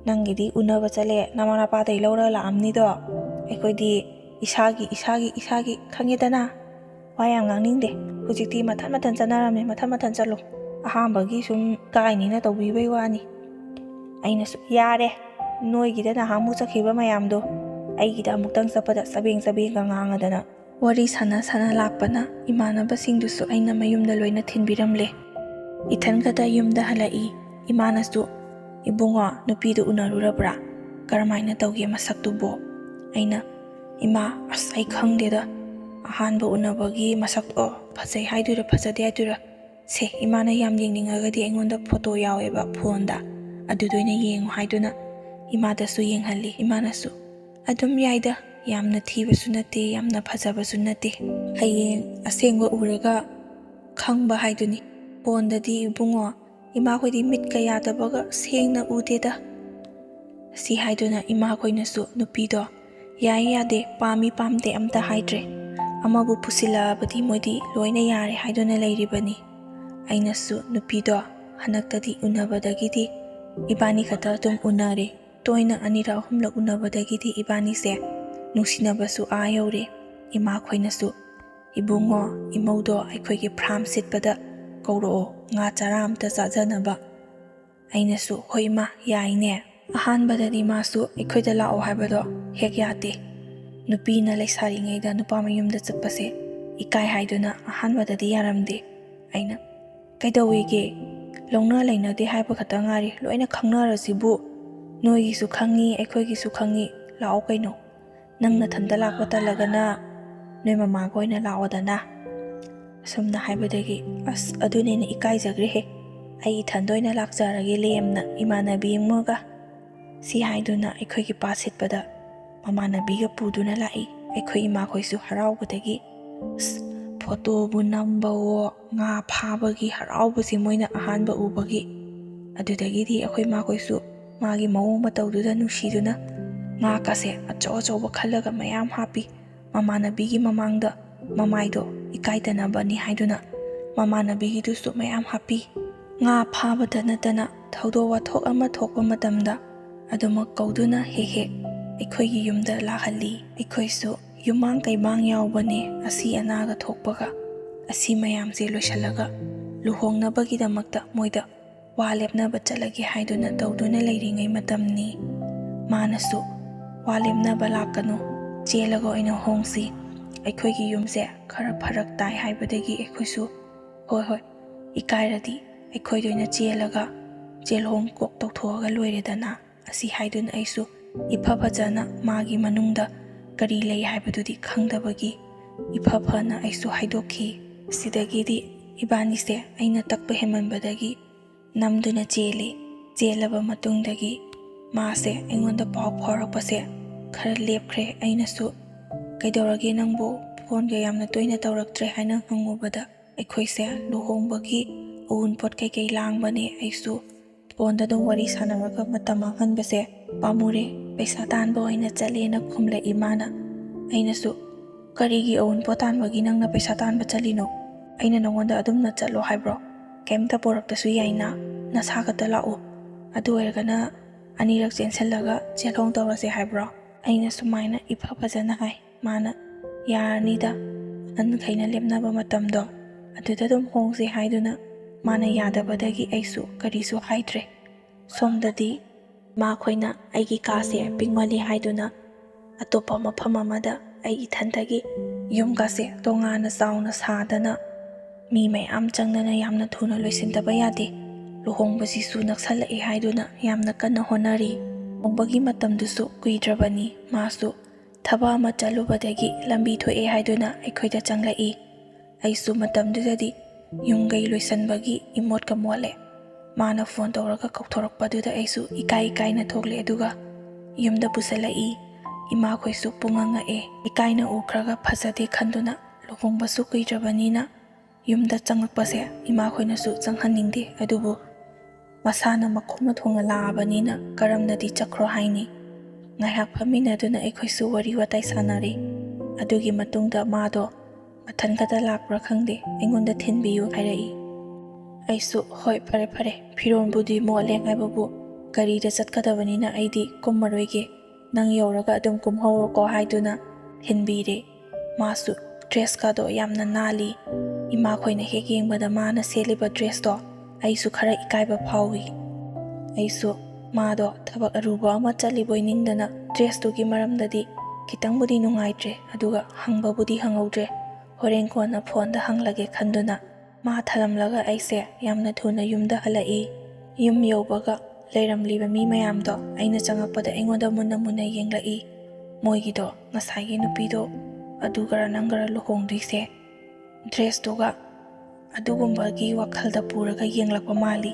ꯅꯪꯒꯤꯗꯤ ꯎꯅꯕ ꯆꯠꯂꯦ, ꯅꯃꯥ ꯅꯄꯥꯗꯩ ꯂꯧꯔ ꯂꯥꯛꯑꯝꯅꯤꯗꯣ꯫ ꯑꯩꯈꯣꯏꯗꯤ ꯏꯁꯥꯒꯤ, ꯏꯁꯥꯒꯤ, ꯏꯁꯥꯒꯤ ꯈꯪꯉꯦꯗꯅ꯫ ꯋꯥ ꯌꯥꯝ ꯉꯥꯡꯅꯤꯡꯗꯦ꯫ ꯍꯧꯖꯤꯛꯇꯤ ꯃꯊꯟ ꯃꯊꯟ ꯆꯠꯅꯔꯝꯃꯦ, ꯃꯊꯟ ꯃꯊꯟ ꯆꯠꯂꯣ꯫ ꯑꯍꯥꯟꯕꯒꯤ ꯁꯨꯝ ꯀꯥꯏꯅꯤꯅ ꯇꯧꯕꯤꯕꯩ ꯋꯥꯅꯤ꯫ ꯑꯩꯅꯁꯨ, "ꯌꯥꯔꯦ, ꯅꯣꯏꯒꯤꯗ ꯅꯍꯥꯟꯃꯨꯛ ꯆꯠꯈꯤꯕ ꯃꯌꯥꯝꯗꯣ ꯑꯩꯒꯤꯗ ꯑꯃꯨꯛꯇꯪ ꯆꯠꯄꯗ ꯆꯕꯦꯡ ꯆꯕꯦꯡꯒ ꯉꯥꯡꯉꯗꯅ"꯫ ꯋꯥꯔꯤ ꯁꯥꯟꯅ ꯁꯥꯟꯅ ꯂꯥꯛꯄꯅ ꯏꯃꯥꯟꯅꯕꯁꯤꯡꯗꯨꯁꯨ ꯑꯩꯅ ꯃꯌꯨꯝꯗ ꯂꯣꯏꯅ ꯊꯤꯟꯕꯤꯔꯝꯂꯦ꯫ ꯏꯊꯟ ꯈꯛꯇ ꯌꯨꯝꯗ ꯍꯜꯂꯛꯏ꯫ ꯏꯃꯥꯅꯁꯨ, "ꯏꯕꯨꯡꯉꯣ, ꯅꯨꯄꯤꯗꯨ ꯎꯅꯔꯨꯔꯕ꯭ꯔꯥ? ꯀꯔꯝꯍꯥꯏꯅ ꯇꯧꯒꯦ ꯃꯁꯛꯇꯨꯕꯣ?" ꯑꯩꯅ, "ꯏꯃꯥ, ꯑꯁ, ꯑꯩ ꯈꯪꯗꯦꯗ꯫ ꯑꯍꯥꯟꯕ ꯎꯅꯕꯒꯤ ꯃꯁꯛꯇꯣ ꯐꯖꯩ ꯍꯥꯏꯗꯣꯏꯔꯥ ꯐꯖꯗꯦ ꯍꯥꯏꯗꯣꯏꯔꯥ? ꯁꯦ, ꯏꯃꯥꯅ ꯌꯥꯝ ꯌꯦꯡꯅꯤꯡꯉꯒꯗꯤ ꯑꯩꯉꯣꯟꯗ ꯐꯣꯇꯣ ꯌꯥꯎꯋꯦꯕ ꯐꯣꯟꯗ, ꯑꯗꯨꯗ ꯑꯣꯏꯅ ꯌꯦꯡꯉꯣ" ꯍꯥꯏꯗꯨꯅ ꯏꯃꯥꯗꯁꯨ ꯌꯦꯡꯍꯜꯂꯤ꯫ ꯏꯃꯥꯅꯁꯨ, "ꯑꯗꯨꯝ ꯌꯥꯏꯗ, ꯌꯥꯝꯅ ꯊꯤꯕꯁꯨ ꯅꯠꯇꯦ, ꯌꯥꯝꯅ ꯐꯖꯕꯁꯨ ꯅꯠꯇꯦ꯫ ꯍꯌꯦꯡ ꯑꯁꯦꯡꯕ ꯎꯔꯒ ꯈꯪꯕ ꯍꯥꯏꯗꯨꯅꯤ꯫ ꯐꯣꯟꯗꯗꯤ ꯏꯕꯨꯡꯉꯣ, ꯏꯃꯥꯈꯣꯏꯗꯤ ꯃꯤꯠꯀ ꯌꯥꯗꯕꯒ ꯁꯦꯡꯅ ꯎꯗꯦꯗ"꯫ ꯁꯤ ꯍꯥꯏꯗꯨꯅ ꯏꯃꯥꯈꯣꯏꯅꯁꯨ ꯅꯨꯄꯤꯗꯣ ꯌꯥꯏ ꯌꯥꯗꯦ, ꯄꯥꯝꯃꯤ ꯄꯥꯝꯗꯦ ꯑꯝꯇ ꯍꯥꯏꯗ꯭ꯔꯦ꯫ ꯑꯃꯕꯨ ꯄꯨꯁꯤꯜꯂꯛꯑꯕꯗꯤ ꯃꯣꯏꯗꯤ ꯂꯣꯏꯅ ꯌꯥꯔꯦ ꯍꯥꯏꯗꯨꯅ ꯂꯩꯔꯤꯕꯅꯤ꯫ ꯑꯩꯅꯁꯨ ꯅꯨꯄꯤꯗꯣ ꯍꯟꯗꯛꯇꯗꯤ ꯎꯅꯕꯗꯒꯤꯗꯤ ꯏꯕꯥꯅꯤ ꯈꯛꯇ ꯑꯗꯨꯝ ꯎꯅꯔꯦ꯫ ꯇꯣꯏꯅ ꯑꯅꯤꯔꯛ ꯑꯍꯨꯝꯂꯛ ꯎꯅꯕꯗꯒꯤꯗꯤ ꯏꯕꯥꯅꯤꯁꯦ ꯅꯨꯡꯁꯤꯅꯕꯁꯨ ꯑꯥ ꯌꯧꯔꯦ꯫ ꯏꯃꯥꯈꯣꯏꯅꯁꯨ, "ꯏꯕꯨꯡꯉꯣ, ꯏꯃꯧꯗꯣ ꯑꯩꯈꯣꯏꯒꯤ ꯐꯥꯔꯝ ꯁꯤꯠꯄꯗ ꯀꯧꯔꯛꯑꯣ, ꯉꯥ ꯆꯔꯥ ꯑꯝꯇ ꯆꯥꯖꯅꯕ"꯫ ꯑꯩꯅꯁꯨ, "ꯍꯣꯏ ꯏꯃꯥ, ꯌꯥꯏꯅꯦ"꯫ ꯑꯍꯥꯟꯕꯗꯗꯤ ꯃꯥꯁꯨ ꯑꯩꯈꯣꯏꯗ ꯂꯥꯛꯑꯣ ꯍꯥꯏꯕꯗꯣ ꯍꯦꯛ ꯌꯥꯗꯦ꯫ ꯅꯨꯄꯤꯅ ꯂꯩꯁꯥꯔꯤꯉꯩꯗ ꯅꯨꯄꯥ ꯃꯌꯨꯝꯗ ꯆꯠꯄꯁꯦ ꯏꯀꯥꯏ ꯍꯥꯏꯗꯨꯅ ꯑꯍꯥꯟꯕꯗꯗꯤ ꯌꯥꯔꯝꯗꯦ꯫ ꯑꯩꯅ, "ꯀꯩꯗꯧꯋꯦꯒꯦ? ꯂꯧꯅ ꯂꯩꯅꯗꯦ ꯍꯥꯏꯕ ꯈꯛꯇ ꯉꯥꯏꯔꯤ꯫ ꯂꯣꯏꯅ ꯈꯪꯅꯔꯁꯤꯕꯨ, ꯅꯣꯏꯒꯤꯁꯨ ꯈꯪꯉꯤ, ꯑꯩꯈꯣꯏꯒꯤꯁꯨ ꯈꯪꯉꯤ꯫ ꯂꯥꯛꯑꯣ ꯀꯩꯅꯣ, ꯅꯪ ꯅꯊꯟꯇ ꯂꯥꯛꯄ ꯇꯜꯂꯒꯅ ꯅꯣꯏ ꯃꯃꯥꯒ ꯑꯣꯏꯅ ꯂꯥꯛꯑꯣꯗꯅ꯫ ꯑꯁꯨꯝꯅ ꯍꯥꯏꯕꯗꯒꯤ, "ꯑꯁ, ꯑꯗꯨꯅꯤꯅꯦ, ꯏꯀꯥꯏꯖꯈ꯭ꯔꯦꯍꯦ, ꯑꯩ ꯏꯊꯟꯗ ꯑꯣꯏꯅ ꯂꯥꯛꯆꯔꯒꯦ ꯂꯦꯝꯅ, ꯏꯃꯥꯟꯅꯕꯤ ꯑꯃꯒ"꯫ ꯁꯤ ꯍꯥꯏꯗꯨꯅ ꯑꯩꯈꯣꯏꯒꯤ ꯄꯥ ꯁꯤꯠꯄꯗ ꯃꯃꯥꯟꯅꯕꯤꯒ ꯄꯨꯗꯨꯅ ꯂꯥꯛꯏ꯫ ꯑꯩꯈꯣꯏ ꯏꯃꯥꯈꯣꯏꯁꯨ ꯍꯔꯥꯎꯕꯗꯒꯤ, ꯑꯁ, ꯐꯣꯇꯣꯕꯨ ꯅꯝꯕꯋꯣ, ꯉꯥ ꯐꯥꯕꯒꯤ ꯍꯔꯥꯎꯕꯁꯤ ꯃꯣꯏꯅ ꯑꯍꯥꯟꯕ ꯎꯕꯒꯤ꯫ ꯑꯗꯨꯗꯒꯤꯗꯤ ꯑꯩꯈꯣꯏ ꯏꯃꯥꯈꯣꯏꯁꯨ ꯃꯥꯒꯤ ꯃꯑꯣꯡ ꯃꯇꯧꯗꯨꯗ ꯅꯨꯡꯁꯤꯗꯨꯅ ꯉꯥꯀꯥꯁꯦ ꯑꯆꯧ ꯑꯆꯧꯕ ꯈꯜꯂꯒ ꯃꯌꯥꯝ ꯍꯥꯞꯄꯤ꯫ ꯃꯃꯥꯟꯅꯕꯤꯒꯤ ꯃꯃꯥꯡꯗ ꯃꯃꯥꯏꯗꯣ ꯏꯀꯥꯏꯗꯅꯕꯅꯤ ꯍꯥꯏꯗꯨꯅ ꯃꯃꯥꯟꯅꯕꯤꯒꯤꯗꯨꯁꯨ ꯃꯌꯥꯝ ꯍꯥꯞꯄꯤ꯫ ꯉꯥ ꯐꯥꯕꯇ ꯅꯠꯇꯅ ꯊꯧꯗꯣꯛ ꯋꯥꯊꯣꯛ ꯑꯃ ꯊꯣꯛꯄ ꯃꯇꯝꯗ ꯑꯗꯨꯃꯛ ꯀꯧꯗꯨꯅ ꯍꯦꯛ ꯍꯦꯛ ꯑꯩꯈꯣꯏꯒꯤ ꯌꯨꯝꯗ ꯂꯥꯛꯍꯜꯂꯤ꯫ ꯑꯩꯈꯣꯏꯁꯨ ꯌꯨꯝꯃꯥꯡ ꯀꯩꯃꯥꯡ ꯌꯥꯎꯕꯅꯦ, ꯑꯁꯤ ꯑꯅꯥꯒ ꯊꯣꯛꯄꯒ꯫ ꯑꯁꯤ ꯃꯌꯥꯝꯁꯦ ꯂꯣꯏꯁꯤꯜꯂꯒ ꯂꯨꯍꯣꯡꯅꯕꯒꯤꯗꯃꯛꯇ ꯃꯣꯏꯗ ꯋꯥ ꯂꯦꯞꯅꯕ ꯆꯠꯂꯒꯦ ꯍꯥꯏꯗꯨꯅ ꯇꯧꯗꯨꯅ ꯂꯩꯔꯤꯉꯩ ꯃꯇꯝꯅꯤ꯫ ꯃꯥꯅꯁꯨ, "ꯋꯥ ꯂꯦꯞꯅꯕ ꯂꯥꯛꯀꯅꯨ, ꯆꯦꯜꯂꯒ ꯑꯣꯏꯅ ꯍꯣꯡꯁꯤ, ꯑꯩꯈꯣꯏꯒꯤ ꯌꯨꯝꯁꯦ ꯈꯔ ꯐꯔꯛ ꯇꯥꯏ" ꯍꯥꯏꯕꯗꯒꯤ ꯑꯩꯈꯣꯏꯁꯨ, "ꯍꯣꯏ ꯍꯣꯏ, ꯏꯀꯥꯏꯔꯗꯤ ꯑꯩꯈꯣꯏꯗ ꯑꯣꯏꯅ ꯆꯦꯜꯂꯒ ꯆꯦꯜꯍꯣꯡ ꯀꯣꯛ ꯇꯧꯊꯣꯛꯑꯒ ꯂꯣꯏꯔꯦꯗꯅ"꯫ ꯑꯁꯤ ꯍꯥꯏꯗꯨꯅ ꯑꯩꯁꯨ ꯏꯐ ꯐꯖꯅ ꯃꯥꯒꯤ ꯃꯅꯨꯡꯗ ꯀꯔꯤ ꯂꯩ ꯍꯥꯏꯕꯗꯨꯗꯤ ꯈꯪꯗꯕꯒꯤ ꯏꯐ ꯐꯅ ꯑꯩꯁꯨ ꯍꯥꯏꯗꯣꯛꯈꯤ꯫ ꯁꯤꯗꯒꯤꯗꯤ ꯏꯕꯥꯅꯤꯁꯦ ꯑꯩꯅ ꯇꯛꯄ ꯍꯦꯟꯃꯟꯕꯗꯒꯤ ꯅꯝꯗꯨꯅ ꯆꯦꯜꯂꯤ꯫ ꯆꯦꯜꯂꯕ ꯃꯇꯨꯡꯗꯒꯤ ꯃꯥꯁꯦ ꯑꯩꯉꯣꯟꯗ ꯄꯥꯎ ꯐꯥꯎꯔꯛꯄꯁꯦ ꯈꯔ ꯂꯦꯞꯈ꯭ꯔꯦ꯫ ꯑꯩꯅꯁꯨ, "ꯀꯩꯗꯧꯔꯒꯦ ꯅꯪꯕꯨ? ꯐꯣꯟꯒ ꯌꯥꯝꯅ ꯇꯣꯏꯅ ꯇꯧꯔꯛꯇ꯭ꯔꯦ" ꯍꯥꯏꯅ ꯍꯪꯉꯨꯕꯗ, "ꯑꯩꯈꯣꯏꯁꯦ ꯂꯨꯍꯣꯡꯕꯒꯤ ꯑꯎꯟꯄꯣꯠ ꯀꯩꯀꯩ ꯂꯥꯡꯕꯅꯦ, ꯑꯩꯁꯨ ꯐꯣꯟꯗ ꯑꯗꯨꯝ ꯋꯥꯔꯤ ꯁꯥꯟꯅꯔꯒ ꯃꯇꯝ ꯃꯥꯡꯍꯟꯕꯁꯦ ꯄꯥꯝꯃꯨꯔꯦ꯫ ꯄꯩꯁꯥ ꯇꯥꯟꯕ ꯑꯣꯏꯅ ꯆꯠꯂꯦꯅ" ꯈꯨꯝꯂꯛꯏ ꯃꯥꯅ꯫ ꯑꯩꯅꯁꯨ, "ꯀꯔꯤꯒꯤ ꯑꯎꯟꯄꯣꯠ ꯇꯥꯟꯕꯒꯤ ꯅꯪꯅ ꯄꯩꯁꯥ ꯇꯥꯟꯕ ꯆꯠꯂꯤꯅꯣ? ꯑꯩꯅ ꯅꯉꯣꯟꯗ ꯑꯗꯨꯝꯅ ꯆꯠꯂꯣ ꯍꯥꯏꯕ꯭ꯔꯣ? ꯀꯩꯝꯇ ꯄꯨꯔꯛꯇꯁꯨ ꯌꯥꯏꯅ, ꯅꯁꯥ ꯈꯛꯇ ꯂꯥꯛꯎ꯫ ꯑꯗꯨ ꯑꯣꯏꯔꯒꯅ ꯑꯅꯤꯔꯛ ꯆꯦꯟꯁꯤꯜꯂꯒ ꯆꯦꯜꯍꯣꯡ ꯇꯧꯔꯁꯦ ꯍꯥꯏꯕ꯭ꯔꯣ?" ꯑꯩꯅ ꯁꯨꯃꯥꯏꯅ ꯏꯐ ꯐꯖꯅ ꯍꯥꯏ꯫ ꯃꯥꯅ, "ꯌꯥꯔꯅꯤꯗ, ꯑꯍꯟꯈꯩꯅ ꯂꯦꯞꯅꯕ ꯃꯇꯝꯗꯣ ꯑꯗꯨꯗ ꯑꯗꯨꯝ ꯍꯣꯡꯁꯦ" ꯍꯥꯏꯗꯨꯅ ꯃꯥꯅ ꯌꯥꯗꯕꯗꯒꯤ ꯑꯩꯁꯨ ꯀꯔꯤꯁꯨ ꯍꯥꯏꯗ꯭ꯔꯦ꯫ ꯁꯣꯝꯗꯗꯤ ꯃꯈꯣꯏꯅ ꯑꯩꯒꯤ ꯀꯥꯁꯦ ꯄꯤꯛꯃꯜꯂꯤ ꯍꯥꯏꯗꯨꯅ ꯑꯇꯣꯞꯄ ꯃꯐꯝ ꯑꯃꯗ ꯑꯩ ꯏꯊꯟꯇꯒꯤ ꯌꯨꯝꯒꯁꯦ ꯇꯣꯉꯥꯟꯅ ꯆꯥꯎꯅ ꯁꯥꯗꯅ ꯃꯤ ꯃꯌꯥꯝ ꯆꯪꯗꯅ ꯌꯥꯝꯅ ꯊꯨꯅ ꯂꯣꯏꯁꯤꯟꯗꯕ ꯌꯥꯗꯦ꯫ ꯂꯨꯍꯣꯡꯕꯁꯤꯁꯨ ꯅꯛꯁꯜꯂꯛꯑꯦ ꯍꯥꯏꯗꯨꯅ ꯌꯥꯝꯅ ꯀꯟꯅ ꯍꯣꯠꯅꯔꯤ꯫ ꯂꯨꯍꯣꯡꯕꯒꯤ ꯃꯇꯝꯗꯨꯁꯨ ꯀꯨꯏꯗ꯭ꯔꯕꯅꯤ꯫ ꯃꯥꯁꯨ ꯊꯕꯛ ꯑꯃ ꯆꯠꯂꯨꯕꯗꯒꯤ ꯂꯝꯕꯤ ꯊꯣꯛꯑꯦ ꯍꯥꯏꯗꯨꯅ ꯑꯩꯈꯣꯏꯗ ꯆꯪꯂꯛꯏ꯫ ꯑꯩꯁꯨ ꯃꯇꯝꯗꯨꯗꯗꯤ ꯌꯨꯝ ꯀꯩ ꯂꯣꯏꯁꯟꯕꯒꯤ ꯏꯃꯣꯠꯀ ꯃꯣꯠꯂꯦ꯫ ꯃꯥꯅ ꯐꯣꯟ ꯇꯧꯔꯒ ꯀꯧꯊꯣꯔꯛꯄꯗꯨꯗ ꯑꯩꯁꯨ ꯏꯀꯥꯏ ꯏꯀꯥꯏꯅ ꯊꯣꯛꯂꯦ, ꯑꯗꯨꯒ ꯌꯨꯝꯗ ꯄꯨꯁꯜꯂꯛꯏ꯫ ꯏꯃꯥꯈꯣꯏꯁꯨ ꯄꯨꯡꯉꯛ ꯉꯛꯑꯦ꯫ ꯏꯀꯥꯏꯅ ꯎꯈ꯭ꯔꯒ ꯐꯖꯗꯦ ꯈꯟꯗꯨꯅ ꯂꯨꯍꯣꯡꯕꯁꯨ ꯀꯨꯏꯗ꯭ꯔꯕꯅꯤꯅ ꯌꯨꯝꯗ ꯆꯪꯉꯛꯄꯁꯦ ꯏꯃꯥꯈꯣꯏꯅꯁꯨ ꯆꯪꯍꯟꯅꯤꯡꯗꯦ꯫ ꯑꯗꯨꯕꯨ ꯃꯁꯥꯅ ꯃꯈꯣꯡꯅ ꯊꯣꯡꯅ ꯂꯥꯛꯑꯕꯅꯤꯅ ꯀꯔꯝꯅꯗꯤ ꯆꯠꯈ꯭ꯔꯣ ꯍꯥꯏꯅꯤ꯫ ꯉꯥꯏꯍꯥꯛ ꯐꯝꯃꯤꯟꯅꯗꯨꯅ ꯑꯩꯈꯣꯏꯁꯨ ꯋꯥꯔꯤ ꯋꯥꯇꯥꯏ ꯁꯥꯟꯅꯔꯦ꯫ ꯑꯗꯨꯒꯤ ꯃꯇꯨꯡꯗ ꯃꯥꯗꯣ ꯃꯊꯟ ꯈꯛꯇ ꯂꯥꯛꯄ꯭ꯔꯥ ꯈꯪꯗꯦ, ꯑꯩꯉꯣꯟꯗ ꯊꯤꯟꯕꯤꯌꯨ ꯍꯥꯏꯔꯛꯏ꯫ ꯑꯩꯁꯨ, "ꯍꯣꯏ, ꯐꯔꯦ ꯐꯔꯦ, ꯐꯤꯔꯣꯜꯕꯨꯗꯤ ꯃꯣꯠꯂꯦ ꯍꯥꯏꯕꯕꯨ ꯒꯥꯔꯤꯗ ꯆꯠꯀꯗꯕꯅꯤꯅ ꯑꯩꯗꯤ ꯀꯨꯝꯃꯔꯣꯏꯒꯦ, ꯅꯪ ꯌꯧꯔꯒ ꯑꯗꯨꯝ ꯀꯨꯝꯍꯧꯔꯣꯀꯣ" ꯍꯥꯏꯗꯨꯅ ꯊꯤꯟꯕꯤꯔꯦ꯫ ꯃꯥꯁꯨ ꯗ꯭ꯔꯦꯁꯀꯗꯣ ꯌꯥꯝꯅ ꯅꯥꯜꯂꯤ꯫ ꯏꯃꯥꯈꯣꯏꯅ ꯍꯦꯛ ꯌꯦꯡꯕꯗ ꯃꯥꯅ ꯁꯦꯠꯂꯤꯕ ꯗ꯭ꯔꯦꯁꯇꯣ ꯑꯩꯁꯨ ꯈꯔ ꯏꯀꯥꯏꯕ ꯐꯥꯎꯏ꯫ ꯑꯩꯁꯨ ꯃꯥꯗꯣ ꯊꯕꯛ ꯑꯔꯨꯕ ꯑꯃ ꯆꯠꯂꯤꯕꯣꯏ ꯅꯤꯡꯗꯅ ꯗ꯭ꯔꯦꯁꯇꯨꯒꯤ ꯃꯔꯝꯗꯗꯤ ꯈꯤꯇꯪꯕꯨꯗꯤ ꯅꯨꯡꯉꯥꯏꯇ꯭ꯔꯦ, ꯑꯗꯨꯒ ꯍꯪꯕꯕꯨꯗꯤ ꯍꯪꯍꯧꯗ꯭ꯔꯦ꯫ ꯍꯣꯔꯦꯟ ꯀꯣꯟꯅ ꯐꯣꯟꯗ ꯍꯪꯂꯒꯦ ꯈꯟꯗꯨꯅ ꯃꯥ ꯊꯂꯝꯂꯒ ꯑꯩꯁꯦ ꯌꯥꯝꯅ ꯊꯨꯅ ꯌꯨꯝꯗ ꯍꯜꯂꯛꯏ꯫ ꯌꯨꯝ ꯌꯧꯕꯒ ꯂꯩꯔꯝꯂꯤꯕ ꯃꯤ ꯃꯌꯥꯝꯗꯣ ꯑꯩꯅ ꯆꯪꯉꯛꯄꯗ ꯑꯩꯉꯣꯟꯗ ꯃꯨꯟꯅ ꯃꯨꯟꯅ ꯌꯦꯡꯂꯛꯏ꯫ ꯃꯣꯏꯒꯤꯗꯣ ꯉꯁꯥꯏꯒꯤ ꯅꯨꯄꯤꯗꯣ ꯑꯗꯨꯒꯔ ꯅꯪꯒꯔ ꯂꯨꯍꯣꯡꯗꯣꯏꯁꯦ, ꯗ꯭ꯔꯦꯁꯇꯨꯒ ꯑꯗꯨꯒꯨꯝꯕꯒꯤ ꯋꯥꯈꯜꯗ ꯄꯨꯔꯒ ꯌꯦꯡꯂꯛꯄ ꯃꯥꯜꯂꯤ꯫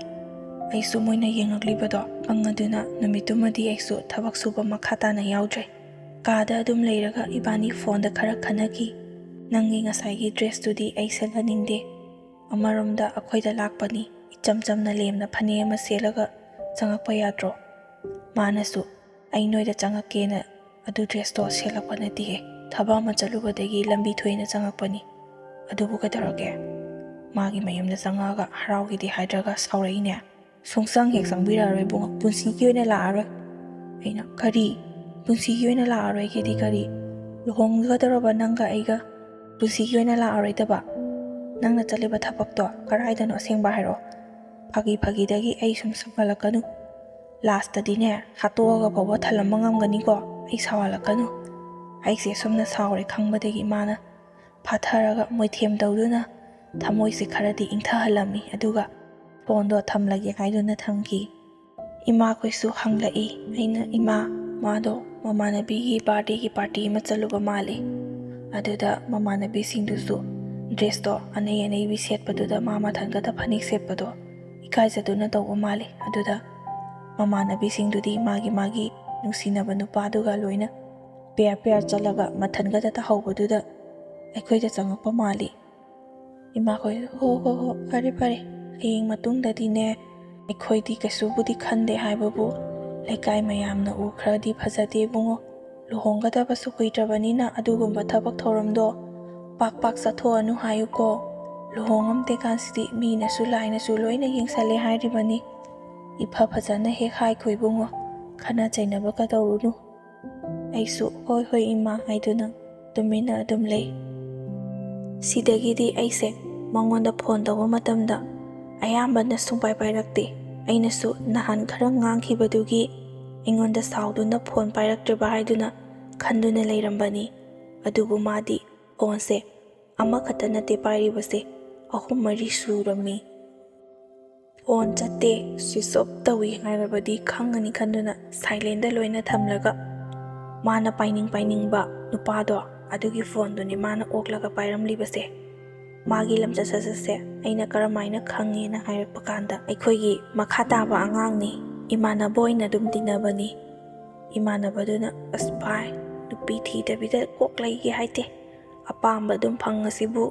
ꯑꯩꯁꯨ ꯃꯣꯏꯅ ꯌꯦꯡꯂꯛꯂꯤꯕꯗꯣ ꯄꯪꯉꯗꯨꯅ ꯅꯨꯃꯤꯠꯇꯨꯃꯗꯤ ꯑꯩꯁꯨ ꯊꯕꯛ ꯁꯨꯕ ꯃꯈꯥ ꯇꯥꯅ ꯌꯥꯎꯗ꯭ꯔꯦ꯫ ꯀꯥꯗ ꯑꯗꯨꯝ ꯂꯩꯔꯒ ꯏꯕꯥꯅꯤ ꯐꯣꯟꯗ ꯈꯔ ꯈꯟꯅꯈꯤ꯫ "ꯅꯪꯒꯤ ꯉꯁꯥꯏꯒꯤ ꯗ꯭ꯔꯦꯁꯇꯨꯗꯤ ꯑꯩ ꯁꯦꯠꯍꯟꯅꯤꯡꯗꯦ꯫ ꯑꯃꯔꯣꯝꯗ ꯑꯩꯈꯣꯏꯗ ꯂꯥꯛꯄꯅꯤ, ꯏꯆꯝ ꯆꯝꯅ ꯂꯦꯝꯅ ꯐꯅꯦꯛ ꯑꯃ ꯁꯦꯠꯂꯒ ꯆꯪꯉꯛꯄ ꯌꯥꯗ꯭ꯔꯣ?" ꯃꯥꯅꯁꯨ, "ꯑꯩ ꯅꯣꯏꯗ ꯆꯪꯉꯛꯀꯦꯅ ꯑꯗꯨ ꯗ꯭ꯔꯦꯁꯇꯣ ꯁꯦꯠꯂꯛꯄ ꯅꯠꯇꯦꯍꯦ, ꯊꯕꯛ ꯑꯃ ꯆꯠꯂꯨꯕꯗꯒꯤ ꯂꯝꯕꯤ ꯊꯣꯛꯑꯦꯅ ꯆꯪꯉꯛꯄꯅꯤ꯫ ꯑꯗꯨꯕꯨ ꯀꯩꯗꯧꯔꯒꯦ? ꯃꯥꯒꯤ ꯃꯌꯨꯝꯗ ꯆꯪꯉꯛꯑꯒ ꯍꯔꯥꯎꯒꯦꯗꯤ ꯍꯥꯏꯗ꯭ꯔꯒ ꯁꯥꯎꯔꯛꯏꯅꯦ꯫ ꯁꯨꯡꯆꯪ ꯍꯦꯛ ꯆꯪꯕꯤꯔꯛꯑꯔꯣꯏ ꯏꯕꯨꯡꯉꯣ, ꯄꯨꯟꯁꯤꯒꯤ ꯑꯣꯏꯅ ꯂꯥꯛꯑꯔꯣꯏ꯫" ꯑꯩꯅ, "ꯀꯔꯤ? ꯄꯨꯟꯁꯤꯒꯤ ꯑꯣꯏꯅ ꯂꯥꯛꯑꯔꯣꯏꯒꯦꯗꯤ ꯀꯔꯤ? ꯂꯨꯍꯣꯡꯒꯗꯧꯔꯕ ꯅꯪꯒ ꯑꯩꯒ ꯄꯨꯟꯁꯤꯒꯤ ꯑꯣꯏꯅ ꯂꯥꯛꯑꯔꯣꯏꯗꯕ? ꯅꯪꯅ ꯆꯠꯂꯤꯕ ꯊꯕꯛꯇꯣ ꯀꯔꯥꯏꯗꯅꯣ ꯑꯁꯦꯡꯕ ꯍꯥꯏꯔꯛꯑꯣ꯫ ꯐꯥꯒꯤ ꯐꯥꯒꯤꯗꯒꯤ ꯑꯩ ꯁꯨꯝ ꯁꯥꯎꯒꯠꯂꯛꯀꯅꯨ꯫ ꯂꯥꯁꯇꯗꯤꯅꯦ, ꯍꯥꯠꯇꯣꯛꯑꯒ ꯐꯥꯎꯕ ꯊꯜꯂꯝꯕ ꯉꯝꯒꯅꯤꯀꯣ, ꯑꯩ ꯁꯥꯎꯍꯜꯂꯛꯀꯅꯨ꯫" ꯑꯩꯁꯦ ꯁꯨꯝꯅ ꯁꯥꯎꯔꯦ ꯈꯪꯕꯗꯒꯤ ꯃꯥꯅ ꯐꯥꯊꯔꯒ ꯃꯣꯏꯊꯦꯝ ꯇꯧꯗꯨꯅ ꯊꯃꯣꯏꯁꯦ ꯈꯔꯗꯤ ꯏꯪꯊꯍꯜꯂꯝꯃꯤ꯫ ꯑꯗꯨꯒ ꯐꯣꯟꯗꯣ ꯊꯝꯂꯒꯦ ꯍꯥꯏꯗꯨꯅ ꯊꯝꯈꯤ꯫ ꯏꯃꯥꯈꯣꯏꯁꯨ ꯍꯪꯂꯛꯏ꯫ ꯑꯩꯅ, "ꯏꯃꯥ, ꯃꯥꯗꯣ ꯃꯃꯥꯟꯅꯕꯤꯒꯤ ꯕꯥꯔꯗꯦꯒꯤ ꯄꯥꯔꯇꯤ ꯑꯃ ꯆꯠꯂꯨꯕ ꯃꯥꯜꯂꯤ꯫ ꯑꯗꯨꯗ ꯃꯃꯥꯟꯅꯕꯤꯁꯤꯡꯗꯨꯁꯨ ꯗ꯭ꯔꯦꯁꯇꯣ ꯑꯅꯩ ꯑꯅꯩꯕꯤ ꯁꯦꯠꯄꯗꯨꯗ ꯃꯥ ꯃꯊꯟꯒꯇ ꯐꯅꯦꯛ ꯁꯦꯠꯄꯗꯣ ꯏꯀꯥꯏꯖꯗꯨꯅ ꯇꯧꯕ ꯃꯥꯜꯂꯤ꯫ ꯑꯗꯨꯗ ꯃꯃꯥꯟꯅꯕꯤꯁꯤꯡꯗꯨꯗꯤ ꯃꯥꯒꯤ ꯃꯥꯒꯤ ꯅꯨꯡꯁꯤꯅꯕ ꯅꯨꯄꯥꯗꯨꯒ ꯂꯣꯏꯅ ꯄꯦꯌꯔ ꯄꯦꯌꯔ ꯆꯠꯂꯒ ꯃꯊꯟꯒꯇ ꯇꯥꯍꯧꯕꯗꯨꯗ ꯑꯩꯈꯣꯏꯗ ꯆꯪꯉꯛꯄ ꯃꯥꯜꯂꯤ꯫" ꯏꯃꯥꯈꯣꯏ, "ꯍꯣ ꯍꯣ ꯍꯣ, ꯐꯔꯦ ꯐꯔꯦ, ꯍꯌꯦꯡ ꯃꯇꯨꯡꯗꯗꯤꯅꯦ, ꯑꯩꯈꯣꯏꯗꯤ ꯀꯩꯁꯨꯕꯨꯗꯤ ꯈꯟꯗꯦ ꯍꯥꯏꯕꯕꯨ, ꯂꯩꯀꯥꯏ ꯃꯌꯥꯝꯅ ꯎꯈ꯭ꯔꯗꯤ ꯐꯖꯗꯦ ꯏꯕꯨꯡꯉꯣ꯫ ꯂꯨꯍꯣꯡꯒꯗꯕꯁꯨ ꯀꯨꯏꯗ꯭ꯔꯕꯅꯤꯅ ꯑꯗꯨꯒꯨꯝꯕ ꯊꯕꯛ ꯊꯧꯔꯝꯗꯣ ꯄꯥꯛ ꯄꯥꯛ ꯆꯠꯊꯣꯛꯑꯅꯨ ꯍꯥꯏꯌꯨꯀꯣ꯫ ꯂꯨꯍꯣꯡꯉꯝꯗꯦ ꯀꯥꯟꯁꯤꯗꯤ ꯃꯤꯅꯁꯨ ꯂꯥꯏꯅꯁꯨ ꯂꯣꯏꯅ ꯌꯦꯡꯁꯜꯂꯦ ꯍꯥꯏꯔꯤꯕꯅꯤ꯫ ꯏꯐ ꯐꯖꯅ ꯍꯦꯛ ꯍꯥꯏꯈꯣ ꯏꯕꯨꯡꯉꯣ, ꯈꯠꯅ ꯆꯩꯅꯕꯒ ꯇꯧꯔꯨꯅꯨ꯫" ꯑꯩꯁꯨ "ꯍꯣꯏ ꯍꯣꯏ ꯏꯃꯥ" ꯍꯥꯏꯗꯨꯅ ꯇꯨꯃꯤꯟꯅ ꯑꯗꯨꯝ ꯂꯩ꯫ ꯁꯤꯗꯒꯤꯗꯤ ꯑꯩꯁꯦ ꯃꯉꯣꯟꯗ ꯐꯣꯟ ꯇꯧꯕ ꯃꯇꯝꯗ ꯑꯌꯥꯝꯕꯅ ꯁꯨꯡꯄꯥꯏ ꯄꯥꯏꯔꯛꯇꯦ꯫ ꯑꯩꯅꯁꯨ ꯅꯍꯥꯟ ꯈꯔ ꯉꯥꯡꯈꯤꯕꯗꯨꯒꯤ ꯑꯩꯉꯣꯟꯗ ꯁꯥꯎꯗꯨꯅ ꯐꯣꯟ ꯄꯥꯏꯔꯛꯇ꯭ꯔꯤꯕ ꯍꯥꯏꯗꯨꯅ ꯈꯟꯗꯨꯅ ꯂꯩꯔꯝꯕꯅꯤ꯫ ꯑꯗꯨꯕꯨ ꯃꯥꯗꯤ ꯐꯣꯟꯁꯦ ꯑꯃꯈꯛꯇ ꯅꯠꯇꯦ ꯄꯥꯏꯔꯤꯕꯁꯦ, ꯑꯍꯨꯝ ꯃꯔꯤ ꯁꯨꯔꯝꯃꯤ꯫ ꯐꯣꯟ ꯆꯠꯇꯦ, ꯁ꯭ꯋꯤꯆ ꯑꯣꯐ ꯇꯧꯏ ꯍꯥꯏꯔꯕꯗꯤ ꯈꯪꯉꯅꯤ ꯈꯟꯗꯨꯅ ꯁꯥꯏꯂꯦꯟꯗ ꯂꯣꯏꯅ ꯊꯝꯂꯒ ꯃꯥꯅ ꯄꯥꯏꯅꯤꯡ ꯄꯥꯏꯅꯤꯡꯕ ꯅꯨꯄꯥꯗꯣ ꯑꯗꯨꯒꯤ ꯐꯣꯟꯗꯨꯅꯤ ꯃꯥꯅ ꯑꯣꯛꯂꯒ ꯄꯥꯏꯔꯝꯂꯤꯕꯁꯦ꯫ ꯃꯥꯒꯤ ꯂꯝꯆꯠ ꯁꯥꯖꯠꯁꯦ ꯑꯩꯅ ꯀꯔꯝꯍꯥꯏꯅ ꯈꯪꯉꯦꯅ ꯍꯥꯏꯔꯛꯄ ꯀꯥꯟꯗ, ꯑꯩꯈꯣꯏꯒꯤ ꯃꯈꯥ ꯇꯥꯕ ꯑꯉꯥꯡꯅꯤ, ꯏꯃꯥꯟꯅꯕ ꯑꯣꯏꯅ ꯑꯗꯨꯝ ꯇꯤꯟꯅꯕꯅꯤ꯫ ꯏꯃꯥꯟꯅꯕꯗꯨꯅ, "ꯑꯁ ꯚꯥꯏ, ꯅꯨꯄꯤ ꯊꯤꯗꯕꯤꯗ ꯀꯣꯛ ꯂꯩꯒꯦ ꯍꯥꯏꯗꯦ, ꯑꯄꯥꯝꯕ ꯑꯗꯨꯝ ꯐꯪꯉꯁꯤꯕꯨ,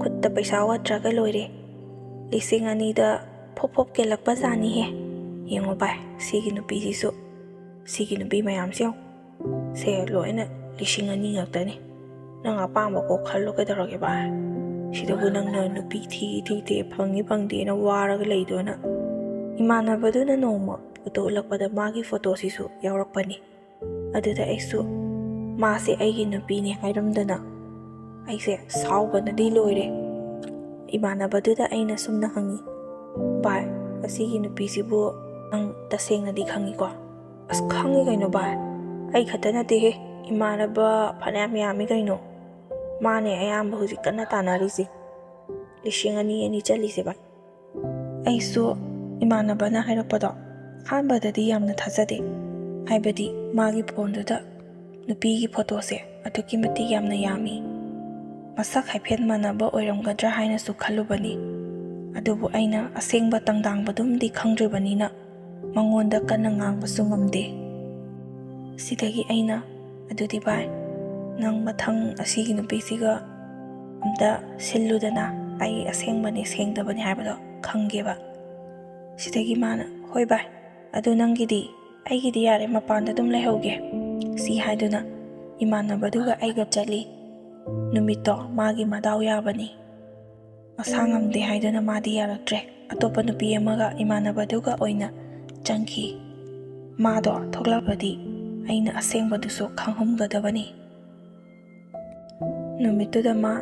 ꯈꯨꯠꯇ ꯄꯩꯁꯥ ꯋꯥꯠꯇ꯭ꯔꯒ ꯂꯣꯏꯔꯦ꯫ ꯂꯤꯁꯤꯡ ꯑꯅꯤꯗ ꯐꯣꯞ ꯐꯣꯞ ꯀꯦꯜꯂꯛꯄ ꯖꯥꯠꯅꯤꯍꯦ꯫ ꯌꯦꯡꯉꯣ ꯚꯥꯏ, ꯁꯤꯒꯤ ꯅꯨꯄꯤꯁꯤꯁꯨ, ꯁꯤꯒꯤ ꯅꯨꯄꯤ ꯃꯌꯥꯝꯁꯤ ꯌꯦꯡꯉꯣ, ꯁꯦ ꯂꯣꯏꯅ ꯂꯤꯁꯤꯡ ꯑꯅꯤ ꯉꯥꯛꯇꯅꯤ꯫ ꯅꯪ ꯑꯄꯥꯝꯕ ꯀꯣꯛ ꯈꯜꯂꯣ ꯀꯩꯗꯧꯔꯒꯦ ꯚꯥꯏ? ꯁꯤꯗꯕꯨ ꯅꯪꯅ ꯅꯨꯄꯤ ꯊꯤ ꯊꯤꯗꯦ, ꯐꯪꯉꯤ ꯐꯪꯗꯦꯅ ꯋꯥꯔꯒ ꯂꯩꯗꯣꯅ꯫" ꯏꯃꯥꯟꯅꯕꯗꯨꯅ ꯅꯣꯡꯃ ꯐꯣꯇꯣ ꯎꯠꯂꯛꯄꯗ ꯃꯥꯒꯤ ꯐꯣꯇꯣꯁꯤꯁꯨ ꯌꯥꯎꯔꯛꯄꯅꯤ꯫ ꯑꯗꯨꯗ ꯑꯩꯁꯨ ꯃꯥꯁꯦ ꯑꯩꯒꯤ ꯅꯨꯄꯤꯅꯤ ꯍꯥꯏꯔꯝꯗꯅ ꯑꯩꯁꯦ ꯁꯥꯎꯕꯅꯗꯤ ꯂꯣꯏꯔꯦ꯫ ꯏꯃꯥꯟꯅꯕꯗꯨꯗ ꯑꯩꯅ ꯁꯨꯝꯅ ꯍꯪꯉꯤ, "ꯚꯥꯏ, ꯑꯁꯤꯒꯤ ꯅꯨꯄꯤꯁꯤꯕꯨ ꯅꯪ ꯇꯁꯦꯡꯅꯗꯤ ꯈꯪꯉꯤꯀꯣ?" "ꯑꯁ, ꯈꯪꯉꯤ ꯀꯩꯅꯣ ꯚꯥꯏ, ꯑꯩ ꯈꯛꯇ ꯅꯠꯇꯦꯍꯦ, ꯏꯃꯥꯟꯅꯕ ꯐꯅꯌꯥꯝ ꯌꯥꯝꯃꯤ ꯀꯩꯅꯣ꯫ ꯃꯥꯅꯦ ꯑꯌꯥꯝꯕ ꯍꯧꯖꯤꯛ ꯀꯟꯅ ꯇꯥꯟꯅꯔꯤꯁꯦ, ꯂꯤꯁꯤꯡ ꯑꯅꯤ ꯑꯅꯤ ꯆꯠꯂꯤꯁꯦ ꯚꯥꯏ꯫" ꯑꯩꯁꯨ ꯏꯃꯥꯟꯅꯕꯅ ꯍꯥꯏꯔꯛꯄꯗꯣ ꯑꯍꯥꯟꯕꯗꯗꯤ ꯌꯥꯝꯅ ꯊꯥꯖꯗꯦ꯫ ꯍꯥꯏꯕꯗꯤ ꯃꯥꯒꯤ ꯐꯣꯟꯗꯨꯗ ꯅꯨꯄꯤꯒꯤ ꯐꯣꯇꯣꯁꯦ ꯑꯗꯨꯛꯀꯤ ꯃꯇꯤꯛ ꯌꯥꯝꯅ ꯌꯥꯝꯃꯤ꯫ ꯃꯁꯛ ꯍꯥꯏꯐꯦꯠ ꯃꯥꯟꯅꯕ ꯑꯣꯏꯔꯝꯒꯗ꯭ꯔꯥ ꯍꯥꯏꯅꯁꯨ ꯈꯜꯂꯨꯕꯅꯤ꯫ ꯑꯗꯨꯕꯨ ꯑꯩꯅ ꯑꯁꯦꯡꯕ ꯇꯪꯗꯥꯡꯕꯗꯨꯝꯗꯤ ꯈꯪꯗ꯭ꯔꯤꯕꯅꯤꯅ ꯃꯉꯣꯟꯗ ꯀꯟꯅ ꯉꯥꯡꯕꯁꯨ ꯉꯝꯗꯦ꯫ ꯁꯤꯗꯒꯤ ꯑꯩꯅ, "ꯑꯗꯨꯗꯤ ꯚꯥꯏ, ꯅꯪ ꯃꯊꯪ ꯑꯁꯤꯒꯤ ꯅꯨꯄꯤꯁꯤꯒ ꯑꯝꯇ ꯁꯤꯜꯂꯨꯗꯅ, ꯑꯩ ꯑꯁꯦꯡꯕꯅꯤ ꯁꯦꯡꯗꯕꯅꯤ ꯍꯥꯏꯕꯗꯣ ꯈꯪꯒꯦꯕ꯫" ꯁꯤꯗꯒꯤ ꯃꯥꯅ, "ꯍꯣꯏ ꯚꯥꯏ, ꯑꯗꯨ ꯅꯪꯒꯤꯗꯤ? ꯑꯩꯒꯤꯗꯤ ꯌꯥꯔꯦ, ꯃꯄꯥꯟꯗ ꯑꯗꯨꯝ ꯂꯩꯍꯧꯒꯦ," ꯁꯤ ꯍꯥꯏꯗꯨꯅ ꯏꯃꯥꯟꯅꯕꯗꯨꯒ ꯑꯩꯒ ꯆꯠꯂꯤ꯫ ꯅꯨꯃꯤꯠꯇꯣ ꯃꯥꯒꯤ ꯃꯗꯥꯎ ꯌꯥꯕꯅꯤ꯫ ꯃꯁꯥ ꯉꯝꯗꯦ ꯍꯥꯏꯗꯨꯅ ꯃꯥꯗꯤ ꯌꯥꯔꯛꯇ꯭ꯔꯦ꯫ ꯑꯇꯣꯞꯄ ꯅꯨꯄꯤ ꯑꯃꯒ ꯏꯃꯥꯟꯅꯕꯗꯨꯒ ꯑꯣꯏꯅ ꯆꯪꯈꯤ꯫ ꯃꯥꯗꯣ ꯊꯣꯛꯂꯛꯄꯗꯤ ꯑꯩꯅ ꯑꯁꯦꯡꯕꯗꯨꯁꯨ ꯈꯪꯍꯟꯒꯗꯕꯅꯤ꯫ ꯅꯨꯃꯤꯠꯇꯨꯗ ꯃꯥ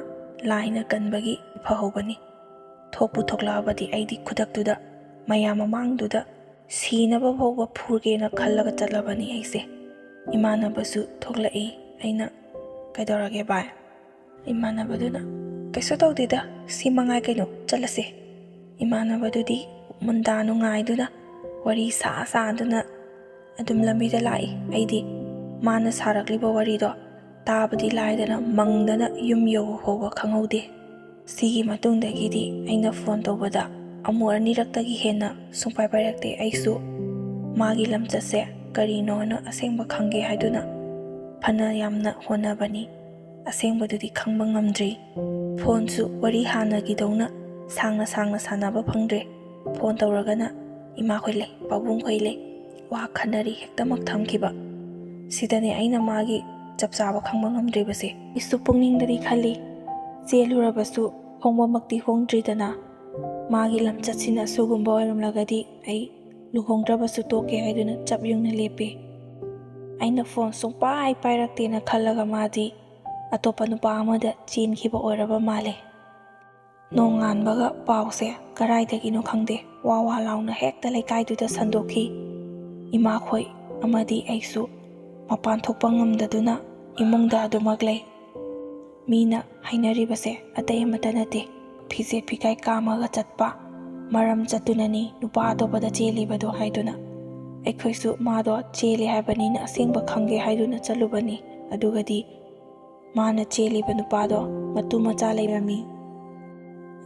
ꯂꯥꯏꯅ ꯀꯟꯕꯒꯤ ꯐꯍꯧꯕꯅꯤ꯫ ꯊꯣꯛꯄꯨ ꯊꯣꯛꯂꯛꯑꯕꯗꯤ ꯑꯩꯗꯤ ꯈꯨꯗꯛꯇꯨꯗ ꯃꯌꯥꯝ ꯃꯃꯥꯡꯗꯨꯗ ꯁꯤꯅꯕ ꯐꯥꯎꯕ ꯐꯨꯒꯦꯅ ꯈꯜꯂꯒ ꯆꯠꯂꯕꯅꯤ ꯑꯩꯁꯦ꯫ ꯏꯃꯥꯟꯅꯕꯁꯨ ꯊꯣꯛꯂꯛꯏ꯫ ꯑꯩꯅ, "ꯀꯩꯗꯧꯔꯒꯦ ꯚꯥꯏ?" ꯏꯃꯥꯟꯅꯕꯗꯨꯅ, "ꯀꯩꯁꯨ ꯇꯧꯗꯦꯗ, ꯁꯤ ꯃꯉꯥꯏ ꯀꯩꯅꯣ, ꯆꯠꯂꯁꯦ꯫" ꯏꯃꯥꯟꯅꯕꯗꯨꯗꯤ ꯃꯨꯟꯗꯥ ꯅꯨꯡꯉꯥꯏꯗꯨꯅ ꯋꯥꯔꯤ ꯁꯥ ꯁꯥꯗꯨꯅ ꯑꯗꯨꯝ ꯂꯝꯕꯤꯗ ꯂꯥꯛꯏ꯫ ꯑꯩꯗꯤ ꯃꯥꯅ ꯁꯥꯔꯛꯂꯤꯕ ꯋꯥꯔꯤꯗꯣ ꯇꯥꯕꯗꯤ ꯂꯥꯏꯗꯅ ꯃꯪꯗꯅ ꯌꯨꯝ ꯌꯧꯕ ꯐꯥꯎꯕ ꯈꯪꯍꯧꯗꯦ꯫ ꯁꯤꯒꯤ ꯃꯇꯨꯡꯗꯒꯤꯗꯤ ꯑꯩꯅ ꯐꯣꯟ ꯇꯧꯕꯗ ꯑꯃꯨꯛ ꯑꯅꯤꯔꯛꯇꯒꯤ ꯍꯦꯟꯅ ꯁꯨꯡꯄꯥꯏ ꯄꯥꯏꯔꯛꯇꯦ꯫ ꯑꯩꯁꯨ ꯃꯥꯒꯤ ꯂꯝꯆꯠꯁꯦ ꯀꯔꯤꯅꯣꯅ ꯑꯁꯦꯡꯕ ꯈꯪꯒꯦ ꯍꯥꯏꯗꯨꯅ ꯐꯅ ꯌꯥꯝꯅ ꯍꯣꯠꯅꯕꯅꯤ꯫ ꯑꯁꯦꯡꯕꯗꯨꯗꯤ ꯈꯪꯕ ꯉꯝꯗ꯭ꯔꯤ꯫ ꯐꯣꯟꯁꯨ ꯋꯥꯔꯤ ꯍꯥꯟꯅꯒꯤꯗꯧꯅ ꯁꯥꯡꯅ ꯁꯥꯡꯅ ꯁꯥꯟꯅꯕ ꯐꯪꯗ꯭ꯔꯦ꯫ ꯐꯣꯟ ꯇꯧꯔꯒꯅ ꯏꯃꯥꯈꯣꯏ ꯂꯩ, ꯄꯥꯕꯨꯡꯈꯣꯏ ꯂꯩ, ꯋꯥ ꯈꯟꯅꯔꯤ ꯍꯦꯛꯇꯃꯛ ꯊꯝꯈꯤꯕ꯫ ꯁꯤꯗꯅꯦ ꯑꯩꯅ ꯃꯥꯒꯤ ꯆꯞ ꯆꯥꯕ ꯈꯪꯕ ꯉꯝꯗ꯭ꯔꯤꯕꯁꯦ꯫ ꯑꯩꯁꯨ ꯄꯨꯛꯅꯤꯡꯗꯗꯤ ꯈꯜꯂꯤ, ꯆꯦꯜꯂꯨꯔꯕꯁꯨ ꯍꯣꯡꯕꯃꯛꯇꯤ ꯍꯣꯡꯗ꯭ꯔꯤꯗꯅ꯫ ꯃꯥꯒꯤ ꯂꯝꯆꯠꯁꯤꯅ ꯑꯁꯤꯒꯨꯝꯕ ꯑꯣꯏꯔꯝꯂꯒꯗꯤ ꯑꯩ ꯂꯨꯍꯣꯡꯗ꯭ꯔꯕꯁꯨ ꯇꯣꯛꯀꯦ ꯍꯥꯏꯗꯨꯅ ꯆꯞ ꯌꯨꯡꯅ ꯂꯦꯞꯄꯤ꯫ ꯑꯩꯅ ꯐꯣꯟ ꯁꯨꯡꯄꯥꯏ ꯄꯥꯏꯔꯛꯇꯦꯅ ꯈꯜꯂꯒ ꯃꯥꯗꯤ ꯑꯇꯣꯞꯄ ꯅꯨꯄꯥ ꯑꯃꯗ ꯆꯦꯟꯈꯤꯕ ꯑꯣꯏꯔꯕ ꯃꯥꯜꯂꯦ꯫ ꯅꯣꯡꯉꯥꯟꯕꯒ ꯄꯥꯎꯁꯦ ꯀꯔꯥꯏꯗꯒꯤꯅꯣ ꯈꯪꯗꯦ, ꯋꯥ ꯋꯥ ꯂꯥꯎꯅ ꯍꯦꯛꯇ ꯂꯩꯀꯥꯏꯗꯨꯗ ꯁꯟꯗꯣꯛꯈꯤ꯫ ꯏꯃꯥꯈꯣꯏ ꯑꯃꯗꯤ ꯑꯩꯁꯨ ꯃꯄꯥꯟ ꯊꯣꯛꯄ ꯉꯝꯗꯗꯨꯅ ꯏꯃꯨꯡꯗ ꯑꯗꯨꯃꯛ ꯂꯩ꯫ ꯃꯤꯅ ꯍꯥꯏꯅꯔꯤꯕꯁꯦ ꯑꯇꯩ ꯑꯃꯠꯇ ꯅꯠꯇꯦ, ꯐꯤꯖꯦꯠ ꯐꯤꯒꯥꯏ ꯀꯥꯝꯃꯒ ꯆꯠꯄ, ꯃꯔꯝ ꯆꯠꯇꯨꯅꯅꯤ ꯅꯨꯄꯥ ꯑꯇꯣꯞꯄꯗ ꯆꯦꯜꯂꯤꯕꯗꯣ ꯍꯥꯏꯗꯨꯅ꯫ ꯑꯩꯈꯣꯏꯁꯨ ꯃꯥꯗꯣ ꯆꯦꯜꯂꯤ ꯍꯥꯏꯕꯅꯤꯅ ꯑꯁꯦꯡꯕ ꯈꯪꯒꯦ ꯍꯥꯏꯗꯨꯅ ꯆꯠꯂꯨꯕꯅꯤ꯫ ꯑꯗꯨꯒꯗꯤ ꯃꯥꯅ ꯆꯦꯜꯂꯤꯕ ꯅꯨꯄꯥꯗꯣ ꯃꯇꯨ ꯃꯆꯥ ꯂꯩꯔꯝꯃꯤ꯫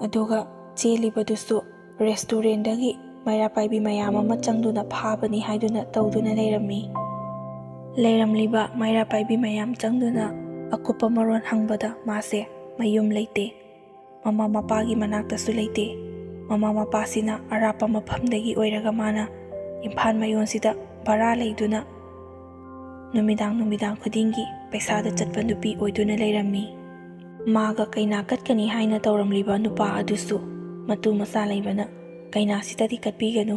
ꯑꯗꯨꯒ ꯆꯦꯜꯂꯤꯕꯗꯨꯁꯨ ꯔꯦꯁꯇꯨꯔꯦꯟꯗꯒꯤ ꯃꯩꯔꯥ ꯄꯥꯏꯕꯤ ꯃꯌꯥꯝ ꯑꯃ ꯆꯪꯗꯨꯅ ꯐꯥꯕꯅꯤ ꯍꯥꯏꯗꯨꯅ ꯇꯧꯗꯨꯅ ꯂꯩꯔꯝꯃꯤ꯫ ꯂꯩꯔꯝꯂꯤꯕ ꯃꯩꯔꯥ ꯄꯥꯏꯕꯤ ꯃꯌꯥꯝ ꯆꯪꯗꯨꯅ ꯑꯀꯨꯞꯄ ꯃꯔꯣꯜ ꯍꯪꯕꯗ ꯃꯥꯁꯦ ꯃꯌꯨꯝ ꯂꯩꯇꯦ, ꯃꯃꯥ ꯃꯄꯥꯒꯤ ꯃꯅꯥꯛꯇꯁꯨ ꯂꯩꯇꯦ꯫ ꯃꯃꯥ ꯃꯄꯥꯁꯤꯅ ꯑꯔꯥꯞꯄ ꯃꯐꯝꯗꯒꯤ ꯑꯣꯏꯔꯒ ꯃꯥꯅ ꯏꯝꯐꯥꯜ ꯃꯌꯣꯟꯁꯤꯗ ꯚꯔꯥ ꯂꯩꯗꯨꯅ ꯅꯨꯃꯤꯗꯥꯡ ꯅꯨꯃꯤꯗꯥꯡ ꯈꯨꯗꯤꯡꯒꯤ ꯄꯩꯁꯥꯗ ꯆꯠꯄ ꯅꯨꯄꯤ ꯑꯣꯏꯗꯨꯅ ꯂꯩꯔꯝꯃꯤ꯫ ꯃꯥꯒ ꯀꯩꯅꯥ ꯀꯠꯀꯅꯤ ꯍꯥꯏꯅ ꯇꯧꯔꯝꯂꯤꯕ ꯅꯨꯄꯥ ꯑꯗꯨꯁꯨ ꯃꯇꯨ ꯃꯆꯥ ꯂꯩꯕꯅ ꯀꯩꯅꯥꯁꯤꯗꯗꯤ ꯀꯠꯄꯤꯒꯅꯨ,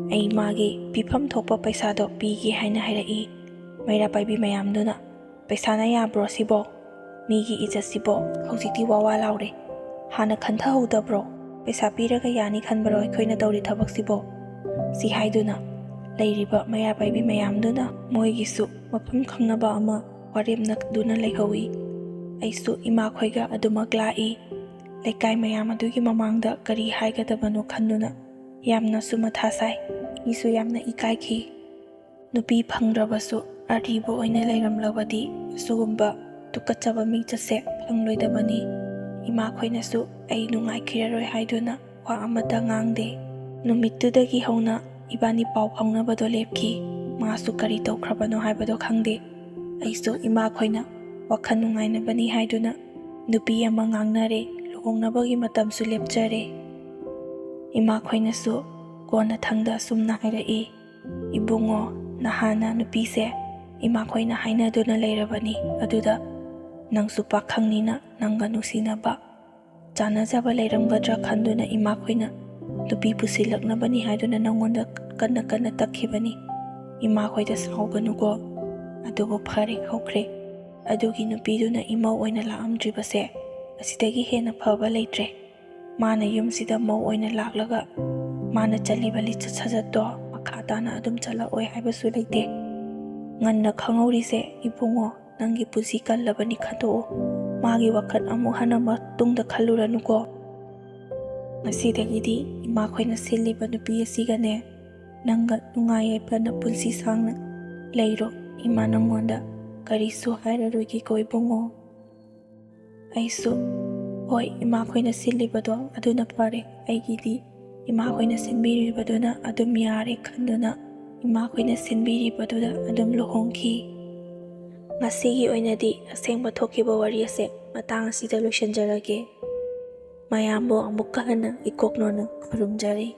ꯑꯩ ꯃꯥꯒꯤ ꯄꯤꯐꯝ ꯊꯣꯛꯄ ꯄꯩꯁꯥꯗꯣ ꯄꯤꯒꯦ ꯍꯥꯏꯅ ꯍꯥꯏꯔꯛꯏ꯫ ꯃꯩꯔꯥ ꯄꯥꯏꯕꯤ ꯃꯌꯥꯝꯗꯨꯅ, "ꯄꯩꯁꯥꯅ ꯌꯥꯕ꯭ꯔꯣ ꯁꯤꯕꯣ? ꯃꯤꯒꯤ ꯏꯖꯠꯁꯤꯕꯣ ꯍꯧꯖꯤꯛꯇꯤ ꯋꯥ ꯋꯥ ꯂꯥꯎꯔꯦ꯫ ꯍꯥꯟꯅ ꯈꯟꯊꯍꯧꯗꯕ꯭ꯔꯣ? ꯄꯩꯁꯥ ꯄꯤꯔꯒ ꯌꯥꯅꯤ ꯈꯟꯕ꯭ꯔꯣ ꯑꯩꯈꯣꯏꯅ ꯇꯧꯔꯤ ꯊꯕꯛꯁꯤꯕꯣ?" ꯁꯤ ꯍꯥꯏꯗꯨꯅ ꯂꯩꯔꯤꯕ ꯃꯩꯔꯥ ꯄꯥꯏꯕꯤ ꯃꯌꯥꯝꯗꯨꯅ ꯃꯣꯏꯒꯤꯁꯨ ꯃꯐꯝ ꯈꯪꯅꯕ ꯑꯃ ꯋꯥꯔꯦꯞꯅꯗꯨꯅ ꯂꯩꯍꯧꯏ꯫ ꯑꯩꯁꯨ ꯏꯃꯥꯈꯣꯏꯒ ꯑꯗꯨꯃꯛ ꯂꯥꯛꯏ꯫ ꯂꯩꯀꯥꯏ ꯃꯌꯥꯝ ꯑꯗꯨꯒꯤ ꯃꯃꯥꯡꯗ ꯀꯔꯤ ꯍꯥꯏꯒꯗꯕꯅꯣ ꯈꯟꯗꯨꯅ ꯌꯥꯝꯅꯁꯨ ꯃꯊꯥ ꯁꯥꯏ꯫ ꯃꯤꯁꯨ ꯌꯥꯝꯅ ꯏꯀꯥꯏꯈꯤ꯫ ꯅꯨꯄꯤ ꯐꯪꯗ꯭ꯔꯕꯁꯨ ꯑꯔꯤꯕ ꯑꯣꯏꯅ ꯂꯩꯔꯝꯂꯕꯗꯤ ꯑꯁꯤꯒꯨꯝꯕ ꯇꯨꯀꯠꯆꯕ ꯃꯤꯡꯆꯠꯁꯦ ꯐꯪꯂꯣꯏꯗꯕꯅꯤ꯫ ꯏꯃꯥꯈꯣꯏꯅꯁꯨ ꯑꯩ ꯅꯨꯡꯉꯥꯏꯈꯤꯔꯔꯣꯏ ꯍꯥꯏꯗꯨꯅ ꯋꯥ ꯑꯃꯠꯇ ꯉꯥꯡꯗꯦ꯫ ꯅꯨꯃꯤꯠꯇꯨꯗꯒꯤ ꯍꯧꯅ ꯏꯕꯥꯅꯤ ꯄꯥꯎ ꯐꯥꯎꯅꯕꯗꯣ ꯂꯦꯞꯈꯤ꯫ ꯃꯥꯁꯨ ꯀꯔꯤ ꯇꯧꯈ꯭ꯔꯕꯅꯣ ꯍꯥꯏꯕꯗꯣ ꯈꯪꯗꯦ꯫ ꯑꯩꯁꯨ ꯏꯃꯥꯈꯣꯏꯅ ꯋꯥꯈꯜ ꯅꯨꯡꯉꯥꯏꯅꯕꯅꯤ ꯍꯥꯏꯗꯨꯅ ꯅꯨꯄꯤ ꯑꯃ ꯉꯥꯡꯅꯔꯦ꯫ ꯂꯨꯍꯣꯡꯅꯕꯒꯤ ꯃꯇꯝꯁꯨ ꯂꯦꯞꯆꯔꯦ꯫ ꯏꯃꯥꯈꯣꯏꯅꯁꯨ ꯀꯣꯟꯅꯊꯪꯗ ꯑꯁꯨꯝꯅ ꯍꯥꯏꯔꯛꯏ, "ꯏꯕꯨꯡꯉꯣ, ꯅꯍꯥꯟꯅ ꯅꯨꯄꯤꯁꯦ ꯏꯃꯥꯈꯣꯏꯅ ꯍꯥꯏꯅꯗꯨꯅ ꯂꯩꯔꯕꯅꯤ꯫ ꯑꯗꯨꯗ ꯅꯪꯁꯨ ꯄꯥꯈꯪꯅꯤꯅ ꯅꯪꯒ ꯅꯨꯡꯁꯤꯅꯕ ꯆꯥꯟꯅꯖꯕ ꯂꯩꯔꯝꯒꯗ꯭ꯔꯥ ꯈꯟꯗꯨꯅ ꯏꯃꯥꯈꯣꯏꯅ ꯅꯨꯄꯤ ꯄꯨꯁꯤꯜꯂꯛꯅꯕꯅꯤ ꯍꯥꯏꯗꯨꯅ ꯅꯪꯉꯣꯟꯗ ꯀꯟꯅ ꯀꯟꯅ ꯇꯛꯈꯤꯕꯅꯤ꯫ ꯏꯃꯥꯈꯣꯏꯗ ꯁꯥꯎꯒꯅꯨꯀꯣ꯫ ꯑꯗꯨꯕꯨ ꯐꯔꯦ, ꯍꯧꯈ꯭ꯔꯦ꯫ ꯑꯗꯨꯒꯤ ꯅꯨꯄꯤꯗꯨꯅ ꯏꯃꯧ ꯑꯣꯏꯅ ꯂꯥꯛꯑꯝꯗ꯭ꯔꯤꯕꯁꯦ ꯑꯁꯤꯗꯒꯤ ꯍꯦꯟꯅ ꯐꯕ ꯂꯩꯇ꯭ꯔꯦ꯫ ꯃꯥꯅ ꯌꯨꯝꯁꯤꯗ ꯃꯧ ꯑꯣꯏꯅ ꯂꯥꯛꯂꯒ ꯃꯥꯅ ꯆꯠꯂꯤꯕ ꯂꯤꯆꯠ ꯁꯥꯖꯠꯇꯣ ꯃꯈꯥ ꯇꯥꯅ ꯑꯗꯨꯝ ꯆꯠꯂꯛꯑꯣꯏ ꯍꯥꯏꯕꯁꯨ ꯂꯩꯇꯦ꯫ ꯉꯟꯅ ꯈꯪꯍꯧꯔꯤꯁꯦ ꯏꯕꯨꯡꯉꯣ, ꯅꯪꯒꯤ ꯄꯨꯟꯁꯤ ꯀꯜꯂꯕꯅꯤ ꯈꯟꯗꯣꯛꯎ꯫ ꯃꯥꯒꯤ ꯋꯥꯈꯜ ꯑꯃꯨꯛ ꯍꯟꯅ ꯃꯇꯨꯡꯗ ꯈꯜꯂꯨꯔꯅꯨꯀꯣ꯫ ꯉꯁꯤꯗꯒꯤꯗꯤ ꯏꯃꯥꯈꯣꯏꯅ ꯁꯤꯜꯂꯤꯕ ꯅꯨꯄꯤ ꯑꯁꯤꯒꯅꯦ ꯅꯪꯒ ꯅꯨꯡꯉꯥꯏ ꯌꯥꯏꯐꯅ ꯄꯨꯟꯁꯤ ꯁꯥꯡꯅ ꯂꯩꯔꯣ꯫ ꯏꯃꯥ ꯅꯪꯉꯣꯟꯗ ꯀꯔꯤꯁꯨ ꯍꯥꯏꯔꯔꯣꯏꯒꯦꯀꯣ ꯏꯕꯨꯡꯉꯣ꯫ ꯑꯩꯁꯨ ꯍꯣꯏ, ꯏꯃꯥꯈꯣꯏꯅ ꯁꯤꯜꯂꯤꯕꯗꯣ ꯑꯗꯨꯅ ꯐꯔꯦ꯫ ꯑꯩꯒꯤꯗꯤ ꯏꯃꯥꯈꯣꯏꯅ ꯁꯤꯟꯕꯤꯔꯤꯕꯗꯨꯅ ꯑꯗꯨꯝ ꯌꯥꯔꯦ ꯈꯟꯗꯨꯅ ꯏꯃꯥꯈꯣꯏꯅ ꯁꯤꯟꯕꯤꯔꯤꯕꯗꯨꯗ ꯑꯗꯨꯝ ꯂꯨꯍꯣꯡꯈꯤ꯫ ꯉꯁꯤꯒꯤ ꯑꯣꯏꯅꯗꯤ ꯑꯁꯦꯡꯕ ꯊꯣꯛꯈꯤꯕ ꯋꯥꯔꯤ ꯑꯁꯦ ꯃꯇꯥꯡ ꯑꯁꯤꯗ ꯂꯣꯏꯁꯤꯟꯖꯔꯒꯦ꯫ ꯃꯌꯥꯝꯕꯨ ꯑꯃꯨꯛꯀ ꯍꯟꯅ ꯏꯀꯣꯛ ꯅꯣꯟꯅ ꯈꯨꯔꯨꯝꯖꯔꯤ꯫